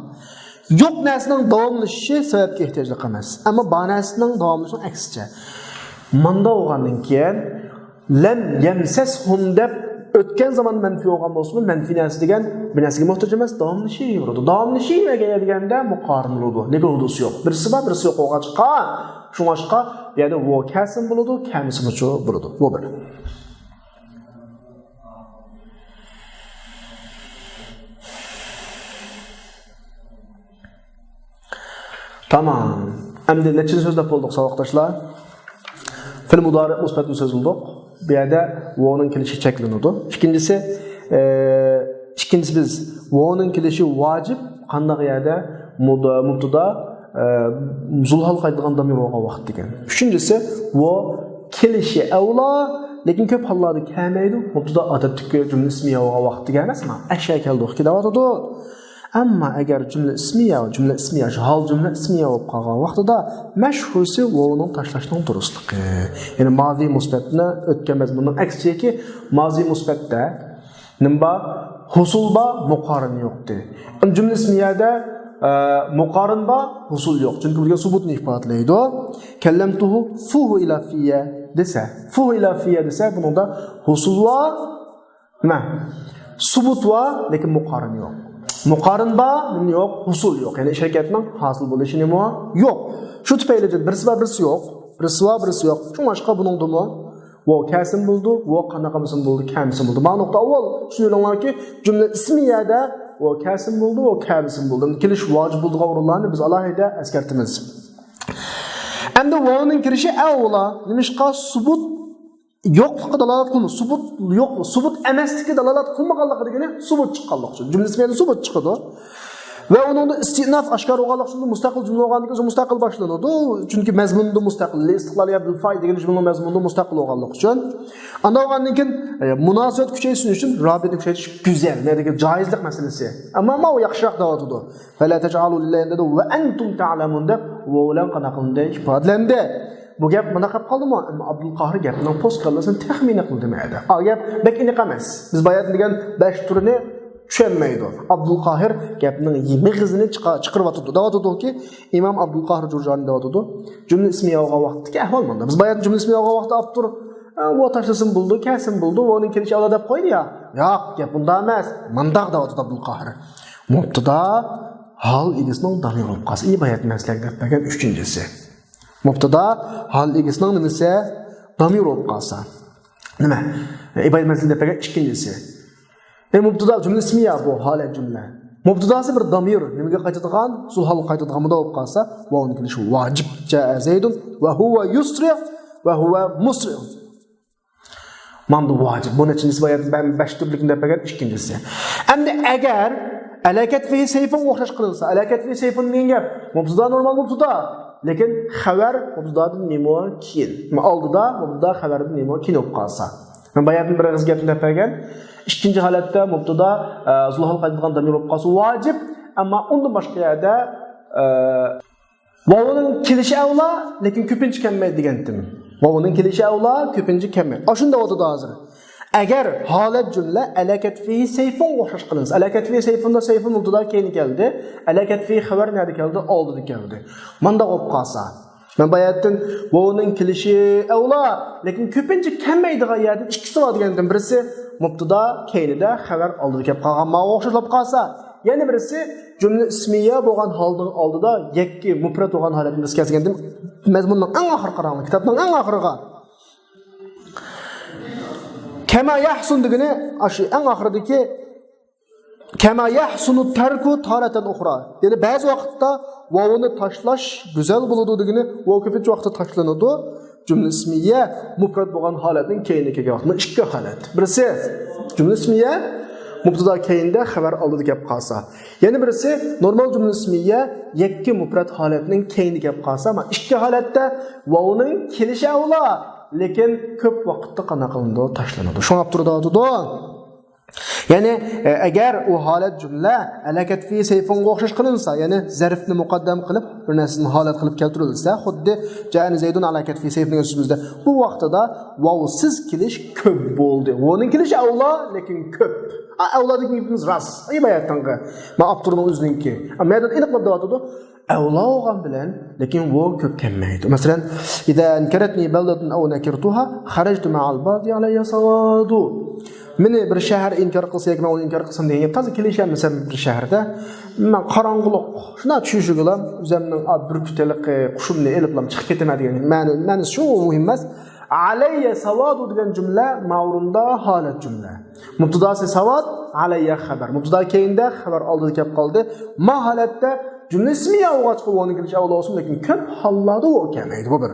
يوق نەرسىنىڭ داۋاملىشىشى سەۋەبكە ئېھتىياجلىق ئەمەس. ئەمما بار نەرسىنىڭ داۋاملىشىشىنىڭ ئەكسىچە. ماندا بولغاندىن كېيىن، لەم يەمسەسھۇم دەپ ئۆتكەن زامان مەنپىي بولغان بولسىمۇ، مەنپىي نەرسە دېگەن بىر نەرسىگە موھتاج ئەمەس، داۋاملىشىۋېرىدۇ. داۋاملىشىۋەرگەن دېگەندە مۇقارىنە بولىدۇ. نېگە ھۇدۇسى يوق. بىرسى بار، بىرسى يوق بولغاچقا، شۇڭلاشقا بۇ يەردە ۋو كەلسىمۇ بولىدۇ، كەلمىسىمۇچۇ بولىدۇ. بۇ بىر. تامام. ئەمدى نەچچىنچى سۆزلەپ بولدۇق، ساۋاقداشلار؟ فېئىل مۇدارىئ مۇسبەتنى سۆزلىدۇق. بۇ يەردە ۋونىڭ كېلىشى چەكلىنىدۇ. ئىككىنچىسى، ئە، ئىككىنچىسى بىز ۋونىڭ كېلىشى ۋاجىپ، قانداق يەردە مۇدا-، مۇبتىدا، ئە، زۇلھال قايتىدىغان دامىر بولغان ۋاقىت دېگەن. ئۈچىنچىسى، ۋو كېلىشى ئەۋلا، لېكىن كۆپ ھاللاردا كەلمەيدۇ. مۇبتىدا ئادەتتىكى جۈملە ئىسمىيە بولغان ۋاقىت دېگەن ئەمەسمۇ؟ ئەشيا كەلدۇق دەۋاتىدۇ. ئەمما ئەگەر جۈملە ئىسمىيە، جۈملە ئىسمىيە، شۇ ھال جۈملە ئىسمىيە بولۇپ قالغان ۋاقتىدا مەشھۇرسى ۋوۋنىڭ تاشلاشنىڭ دۇرۇسلۇقى. يەنى مازى مۇسبەتنى ئۆتكەن مەزمۇننىڭ ئەكسىچە، مازى مۇسبەتتە نېمە بار؟ ھۇسۇل بار، مۇقارىن يوقتى. جۈملە ئىسمىيەدە، ئە، مۇقارىن بار، ھۇسۇل يوق. چۈنكى بۇ دېگەن سۇبۇتنى ئىپادىلەيدۇ. كەللەمتۇھۇ فۇھۇ ئىلافىيە دېسە، فۇھۇ ئىلافىيە دېسە، بۇنىڭدا ھۇسۇل بار، نېمە؟ سۇبۇت بار، لېكىن مۇقارىن يوق. مۇقارىن بار، نېمە يوق؟ ھۇسۇل يوق. يەنى شەركەتنىڭ ھاسىل بولۇشى نېمە؟ يوق. شۇ تۈپەيلىدىن بىرسى بار، بىرسى يوق. بىرسى بار، بىرسى يوق. شۇڭلاشقا بۇنىڭدىمۇ ۋو كەلسىمۇ بولىدۇ، ۋو قانداق قىلمىسىمۇ بولىدۇ، كەلمىسىمۇ بولىدۇ. مانا نۇقتا ئاۋۋال چۈشىنىۋېلىڭلاركى، جۈملە ئىسمىيەدە ۋو كەلسىمۇ بولىدۇ، ۋو كەلمىسىمۇ بولىدۇ. كېلىش ۋاجىپ بولىدىغان ئورۇنلارنى بىز ئالاھىدە ئەسكەرتىمىز. ئەمدى ۋوۋنىڭ كېلىشى ئەۋلا. نېمىشقا؟ سۇبۇت يوقلۇققا دالالەت قىلمىدى. سۇبۇت يوق، سۇبۇت ئەمەسلىككە دالالەت قىلمىغانلىقى دېگىنى سۇبۇت چىققانلىق ئۈچۈن. جۈملە ئىسمىيەدىن سۇبۇت چىقىدۇ. ۋە ئۇنىڭدا ئىستىئناف ئاشكارا بولغانلىقى ئۈچۈن مۇستەقىل جۈملە بولغاندىن كېيىن مۇستەقىل باشلىنىدۇ. چۈنكى مەزمۇندا مۇستەقىل. لى ئىستىقلالىيە بىل فاي دېگەن جۈملىنىڭ مەزمۇنىدا مۇستەقىل بولغانلىقى ئۈچۈن. ئاندىن بولغاندىن كېيىن، ئە، مۇناسىۋەت كۈچەيسۇن ئۈچۈن رابىتنى كۈچەيتىش گۈزەل. نېمە دېگەن جائىزلىق مەسىلىسى. ئەمما ماۋۇ ياخشىراق دەۋاتىدۇ. فەلا تەجئالۇ لىللاھى دەپ ۋە ئەنتۇم تەئلەمۇن دەپ ۋو بىلەن قانداق قىلىندى؟ ئىپادىلەندى. بۇ گەپ مانا قىلىپ قالدىمۇ؟ ئەمما ئابدۇل قاھىر گەپنىڭ پوست كاللىسىنى تېخى ئېنىقلىدى مەيەدە. ئا گەپ بەك ئېنىق ئەمەس. بىز باياتىن دېگەن بەش تۈرىنى چۈشەنمەيدۇ. ئابدۇل قاھىر گەپنىڭ مېغىزىنى چىقا-، چىقىرىۋاتىدۇ. دەۋاتىدۇكى، ئىمام ئابدۇل قاھىر جۇرجانى دەۋاتىدۇ. جۈملە ئىسمىيە بولغان ۋاقىتتىكى ئەھۋال مانا. بىز باياتىن جۈملە ئىسمىيە بولغان ۋاقىتتا ئاپتور، ئە، ۋو تاشلىسىمۇ بولىدۇ، كەلسىمۇ بولىدۇ، ۋونىڭ كېلىشى ئەۋلا دەپ قويدى يا. ياق، گەپ ئۇنداق ئەمەس. مانداق دەۋاتىدۇ ئابدۇل قاھىر. مۇبتىدا ھال ئىگىسىنىڭ دامىرى بولۇپ قالسا. ئى باياتىن مەن سىلەرگە دەپ بەرگەن ئۈچىنچىسى. مۇبتىدا ھال ئىگىسىنىڭ نېمىسى؟ دامىر بولۇپ قالسا. نېمە؟ ئىبادەت مەنزىلى دەپ بەرگەن ئىككىنچىسى. ئە، مۇبتىدا جۈملە ئىسمىيە بۇ، ھالەت جۈملە. مۇبتىداسى بىر دامىر، نېمىگە قايتىدىغان؟ زۇلھالغا قايتىدىغان مۇدا بولۇپ قالسا، ۋاۋنىڭ كېلىشى ۋاجىپ. جاء زەيدۇن ۋە ھۇۋە يۇسرىئ ۋە ھۇۋە مۇسرىئ. ماندۇ ۋاجىپ. بۇ نەچچىنچى بايان بەش تۈرلۈكنى دەپ بەرگەن ئىككىنچىسى. ئەمدى ئەگەر ئەلەكەت فىھى سەيفۇنغا ئوخشاش قىلىنسا، ئەلەكەت فىھى سەيفۇن دېگەن گەپ مۇبتىدا، نورمال مۇبتىدا. لېكىن خەۋەر مۇبتىدادىن نېمە كېيىن؟ ئالدىدا، مۇبتىدا خەۋەردىن نېمە كېيىن بولۇپ قالسا. مەن باياتىن بىر ئېغىز گەپنى دەپ بەرگەن. ئىككىنچى ھالەتتە مۇبتىدا، ئە، زۇلھال قايتىدىغان دامىر بولۇپ قالسا ۋاجىپ. ئەمما ئۇندىن باشقا يەردە، ئە، ۋاۋنىڭ كېلىشى ئەۋلا، لېكىن كۆپىنچە كەلمەيدۇ دېگەنتىم. ۋاۋنىڭ كېلىشى ئەۋلا، كۆپىنچە كەلمەيدۇ. ئاشۇنى دەۋاتىدۇ ھازىر. ئەگەر ھالەت جۈملە ئەلەكەت فىھى سەيفۇنغا ئوخشاش قىلىنسا، ئەلەكەت فىھى سەيفۇندا سەيفۇن مۇبتىدا كەينى كەلدى، ئەلەكەت فىھى خەۋەر نەدە كەلدى؟ ئالدىدا كەلدى. مانداق بولۇپ قالسا، مەن باياتىن ۋاۋنىڭ كېلىشى ئەۋلا، لېكىن كۆپىنچە كەلمەيدىغان يەردىن ئىككىسى بار دېگەندىن بىرسى مۇبتىدا كەينىدە، خەۋەر ئالدىدا كەپ قالغان ماغا ئوخشاش بولۇپ قالسا، يەنە بىرسى جۈملە ئىسمىيە بولغان ھالنىڭ ئالدىدا يەككە مۇپرەت بولغان ھالەتنى بىز كەلتۈرگەندىن مەزمۇننىڭ ئەڭ ئاخىرقى قاراڭلار، كىتابنىڭ ئەڭ ئاخىرىغا. كەما يەھسۇن دېگىنى ئاشۇ ئەڭ ئاخىرىدىكى كەما يەھسۇنۇ تەركۇ تارەتەن ئۇخرا. يەنى بەزى ۋاقىتتا ۋاۋنى تاشلاش گۈزەل بولىدۇ دېگىنى، ۋاۋ كۆپىنچە ۋاقىتتا تاشلىنىدۇ. جۈملە ئىسمىيە مۇپرەت بولغان ھالەتنىڭ كەينىگە كەلگەن ۋاقىتتا ئىككى ھالەت. بىرسى جۈملە ئىسمىيە مۇبتىدا كەينىدە، خەۋەر ئالدىدا كەپ قالسا. يەنە بىرسى نورمال جۈملە ئىسمىيە يەككە مۇپرەت ھالەتنىڭ كەينىدە كەپ قالسا، مانا ئىككى ھالەتتە ۋاۋنىڭ كېلىشى ئەۋلا، لېكىن كۆپ ۋاقىتتا قانداق قىلىنىدۇ؟ تاشلىنىدۇ. شۇڭا ئاپتور دەۋاتىدۇ. يەنى، ئە، ئەگەر ئۇ ھالەت جۈملە ئەلە كەتفى سەيفۇنغا ئوخشاش قىلىنسا، يەنى زەرفنى مۇقەددەم قىلىپ، بىر نەرسىنى ھالەت قىلىپ كەلتۈرۈلسە، خۇددى جائەنى زەيدۇن ئەلە كەتفى سەيفۇن دېگەن سۆزىمىزدە، بۇ ۋاقتىدا ۋاۋسىز كېلىش كۆپ بولدى. ۋاۋنىڭ كېلىشى ئەۋلا، لېكىن كۆپ. ئا، ئەۋلا دېگەن گېپىمىز راست. ئىبايەتتىڭغى. ما ئاپتورنىڭ ئۆزىنىڭكى. ئا، مەدەن ئېنىقلاپ دەۋاتىدۇ. ئەۋلا بولغان بىلەن، لېكىن ۋاۋ كۆپ كەلمەيدۇ. مەسىلەن، ئىزا ئەنكەرەتنى بەلدەتۇن ئەۋ نەكىرتۇھا، خەرەجتۇ مەئەل بازى ئەلەييە سەۋادۇ. مېنى بىر شەھەر ئىنكار قىلسا ياكى مەن ئۇنى ئىنكار قىلسام دېگەن گەپ، تازا كېلىشەلمىسەم بىر شەھەردە، مەن قاراڭغۇلۇق، شۇنداق چۈشۈشۈگىلا ئۆزۈمنىڭ، ئا، بۈركۈت ھېلىقى قۇشۇمنى ئېلىپلا چىقىپ كېتىمەن دېگەن مەنە، مەنىسى شۇ، مۇھىم ئەمەس. ئەلەييە سەۋادۇ دېگەن جۈملە ما ئورۇندا ھالەت جۈملە. مۇبتىداسى سەۋاد، ئەلەييە خەبەر. مۇبتىدا كەينىدە، خەبەر ئالدىدا كەپ قالدى. ما ھالەتتە جۈملە ئىسمىيە بولغاچقا ۋاۋنىڭ كېلىشى ئەۋلا بولسۇن، لېكىن كۆپ ھاللاردا ۋاۋ كەلمەيدۇ. بۇ بىر.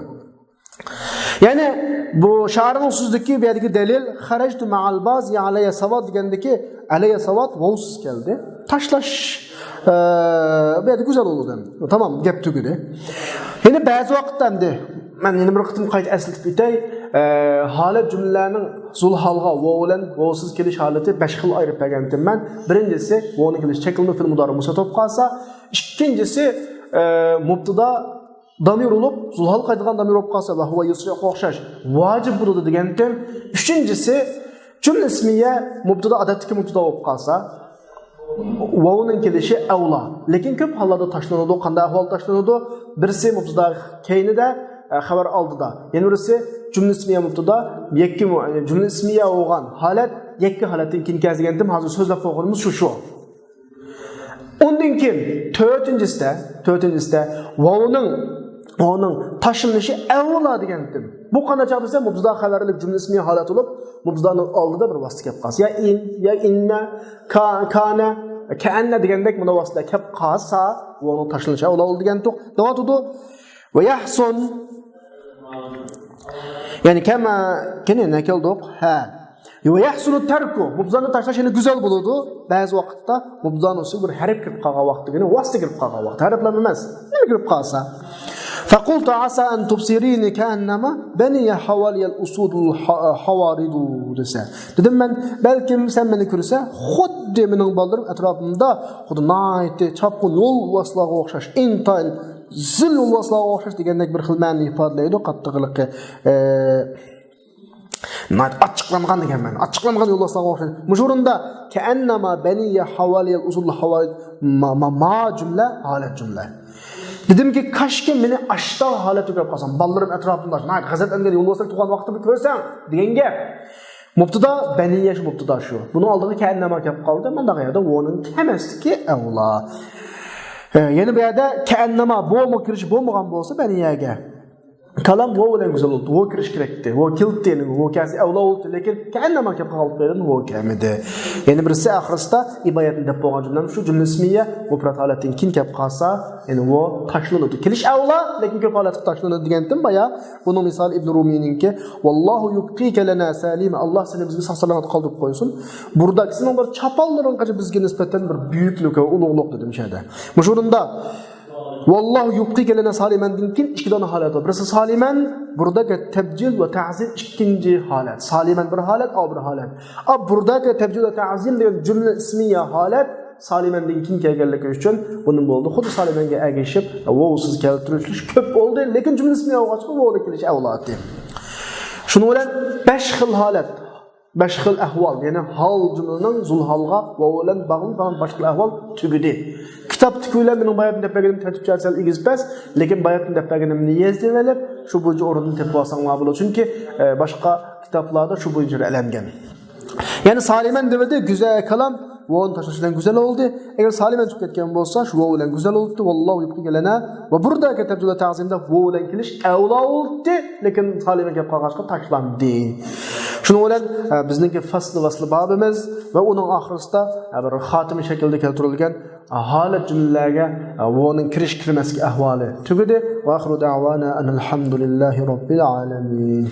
يەنى بۇ شائىرنىڭ سۆزىدىكى بۇ يەردىكى دەلىل، خەرەجتۇ مەئەل بازى ئەلەييە سەۋاد دېگەندىكى ئەلەييە سەۋاد ۋاۋسىز كەلدى. تاشلاش، ئە، بۇ يەردە گۈزەل بولدى. تامام، گەپ تۈگىدى. يەنە بەزى ۋاقىتتا ئەمدى مەن يەنە بىر قېتىم قايتا ئەسلىتىپ ئۆتەي. ئە، ھالەت جۈملىلەرنىڭ زۇلھالغا ۋاۋ بىلەن ۋاۋسىز كېلىش ھالىتى بەش خىل ئايرىپ بەرگەنتىم مەن. بىرىنچىسى، ۋاۋنىڭ كېلىشى شەكلىنى فېئىل مۇدارى مۇسبەت بولۇپ قالسا. ئىككىنچىسى، ئە، مۇبتىدا دامىر بولۇپ، زۇلھال قايتىدىغان دامىر بولۇپ قالسا، ۋە ھۇۋە يۇسرىئۇغا ئوخشاش ۋاجىپ بولىدۇ دېگەنتىم. ئۈچىنچىسى، جۈملە ئىسمىيە مۇبتىدا، ئادەتتىكى مۇبتىدا بولۇپ قالسا، ۋاۋنىڭ كېلىشى ئەۋلا. لېكىن كۆپ ھاللاردا تاشلىنىدۇ. قانداق ئەھۋال تاشلىنىدۇ؟ بىرسى مۇبتىدا كەينىدە، ئە، خەۋەر ئالدىدا. يەنە بىرسى جۈملە ئىسمىيە مۇبتىدا، يەككە مۇ-، جۈملە ئىسمىيە بولغان ھالەت يەككە ھالەتتىن كېيىن كەلسە دېگەنتىم، ھازىر سۆزلەپ قويغىنىمىز شۇ، شۇ. ئۇندىن كېيىن تۆتىنچىسىدە، تۆتىنچىسىدە ۋاۋنىڭ، ۋاۋنىڭ تاشلىنىشى ئەۋلا دېگەنتىم. بۇ قانداق چاغ دېسە، مۇبتىدا خەۋەرلىك جۈملە ئىسمىيە ھالەت بولۇپ، مۇبتىدانىڭ ئالدىدا بىر ۋاسىتە كەپ قالسا، يا ئىن، يا ئىننە، كا-، كانە، كەئەننە دېگەندەك مۇندا ۋاسىتە كەپ قالسا، ۋاۋنىڭ تاشلىنىشى ئەۋلا بولىدۇ دېگەن توق. دەۋاتىدۇ. ۋە يەھسۇن. يەنى كەما، كەنە نەكەلدۇق. ھە. ۋە يەھسۇنۇ تەركۇ. مۇبتىدانى تاشلاش يەنە گۈزەل بولىدۇ. بەزى ۋاقىتتا مۇبتىدانىڭ ئۈستىگە بىر ھەرپ كىرىپ قالغان ۋاقىت دېگىنى ۋاسىتە كىرىپ قالغان ۋاقىت. ھەرپلەر ئەمەس. نېمە كىرىپ قالسا. فەقۇلتۇ ئاسا ئەن تۇبسىرىنى كەئەننەما بەنىيە ھاۋالىيەل ئۇسۇدۇل ھا-، ھاۋارىدۇ دېسە. دېدىم مەن، بەلكىم سەن مېنى كۆرسە، خۇددى مېنىڭ بالىلىرىم ئەتراپىمدا خۇددى ناھايىتى چاپقۇن يولۋاسلارغا ئوخشاش، ئىنتايىن زىل يولۋاسلارغا ئوخشاش دېگەندەك بىر خىل مەنىنى ئىپادىلەيدۇ. قاتتىق ھېلىقى، ئە، ناھايىتى ئاچچىقلانغان دېگەن مەنە. ئاچچىقلانغان يولۋاسلارغا ئوخشاش. مۇشۇ ئورۇندا كەئەننەما بەنىيە ھاۋالىيەل ئۇسۇل ھاۋالىي ما، ما، ما جۈملە، ھالەت جۈملە. دېدىمكى، كاشكى مېنى ئاشتاغ ھالەتتە كۆرۈپ قالساڭ، بالىلىرىم ئەتراپىمدا ناھايىتى غەزەپلەنگەن يولۋاسلار تۇرغان ۋاقتىمدا كۆرسەڭ دېگەن گەپ. مۇبتىدا بەنىيە شۇ مۇبتىدا شۇ. بۇنىڭ ئالدىغا كەئەننەما كەپ قالدى. مانداق يەردە ۋاۋنىڭ كەلمەسلىكى ئەۋلا. ئە، يەنە بۇ يەردە كەئەننەما بۇمۇ كىرىش بولمىغان بولسا بەنىيەگە. كالام ۋاۋ بىلەن گۈزەل بولدى. ۋاۋ كىرىش كېرەكتى. ۋاۋ كېلىپتۇ، يەنى ۋاۋ كەلسە ئەۋلا بولدى. لېكىن كەئەننەما كەپ قالغان بولۇپ ۋاۋ كەلمىدى. يەنە بىرسى ئاخىرسىدا ئىبايەتنى دەپ بولغان جۈملەم شۇ جۈملە ئىسمىيە مۇپرەت ھالەتتىن كېيىن كەپ قالسا، يەنى ۋاۋ تاشلىنىدۇ. كېلىش ئەۋلا، لېكىن كۆپ ھالەتتە تاشلىنىدۇ دېگەنتىم بايا. بۇنىڭ مىسالى ئىبن رۇمىينىڭكى، ۋاللاھۇ يۇبقىكە لەنا سالىمە، ئاللا سېنى بىزگە ساق-سالامەت قالدۇرۇپ قويسۇن. بۇردا سېنىڭ بىر چاپانلىرىڭغىچە بىزگە نىسبەتەن بىر بۈيۈكلۈك ۋە ئۇلۇغلۇق دېدى مۇشۇ يەردە. مۇشۇ ئورۇندا، ۋاللاھۇ يۇبقىكە لەنا سالىمەندىن كېيىن ئىككى دانە ھالەت بار. بىرسى سالىمەن، بۇرداكە تەبجىل ۋە تەزىم ئىككىنچى ھالەت. سالىمەن بىر ھالەت، ئاۋ بىر ھالەت. ئا، بۇرداكە تەبجىل ۋە تەزىم دېگەن جۈملە ئىسمىيە ھالەت. سالىمەندىن كېيىن كەلگەنلىكى ئۈچۈن بۇنى بولدى. خۇددى سالىمەنگە ئەگىشىپ، ۋاۋسىز كەلتۈرۈشلۈش كۆپ بولدى، لېكىن جۈملە ئىسمىيە بولغاچقا ۋاۋ كېلىش ئەۋلاتى. شۇنىڭ بىلەن بەش خىل ھالەت، بەش خىل ئەھۋال، يەنى ھال جۈملىنىڭ زۇلھالغا ۋاۋ بىلەن باغلىنىپ قالغان بەش خىل ئەھۋال تۈگىدى. كىتابتىكى بىلەن مېنىڭ باياتىن دەپ بەرگىنىم تەرتىپچە سەل ئېگىز پەس، لېكىن باياتىن دەپ بەرگىنىمنى يېزىۋېلىپ، شۇ بويىچە ئورۇننى تېپىۋالساڭلار بولىدۇ. چۈنكى، ئە، باشقا كىتابلاردا شۇ بويىچە ئەلەنگەن. يەنى سالىمەن دېۋىدى، گۈزەل كالام، ۋاۋنى تاشلاش بىلەن گۈزەل بولدى. ئەگەر سالىمەن چىقىپ كەتكەن بولسا، شۇ ۋاۋ بىلەن گۈزەل بولۇپتۇ. ۋاللاھۇ يۇبقى لەنا ۋە بۇردا كەتەبدۇ تەزىمدە ۋاۋ بىلەن كېلىش ئەۋلا بولدى. لېكىن سالىمەن كەپ قالغاچقا تاشلاندى. شۇنىڭ بىلەن، ئە، بىزنىڭكى فەسلى ۋەسلى بابىمىز ۋە ئۇنىڭ ئاخىرىسىدا، ئە، بىر خاتىمە شەكلىدە كەلتۈرۈلگەن، ئە، ھالەت جۈملىلەرگە، ئە، ۋاۋنىڭ كىرىش كىرمەسلىك ئەھۋالى تۈگىدى. ۋە ئاخىرۇ دەۋانا ئەنىل ھەمدۇلىللاھى رەببىل ئالەمىن.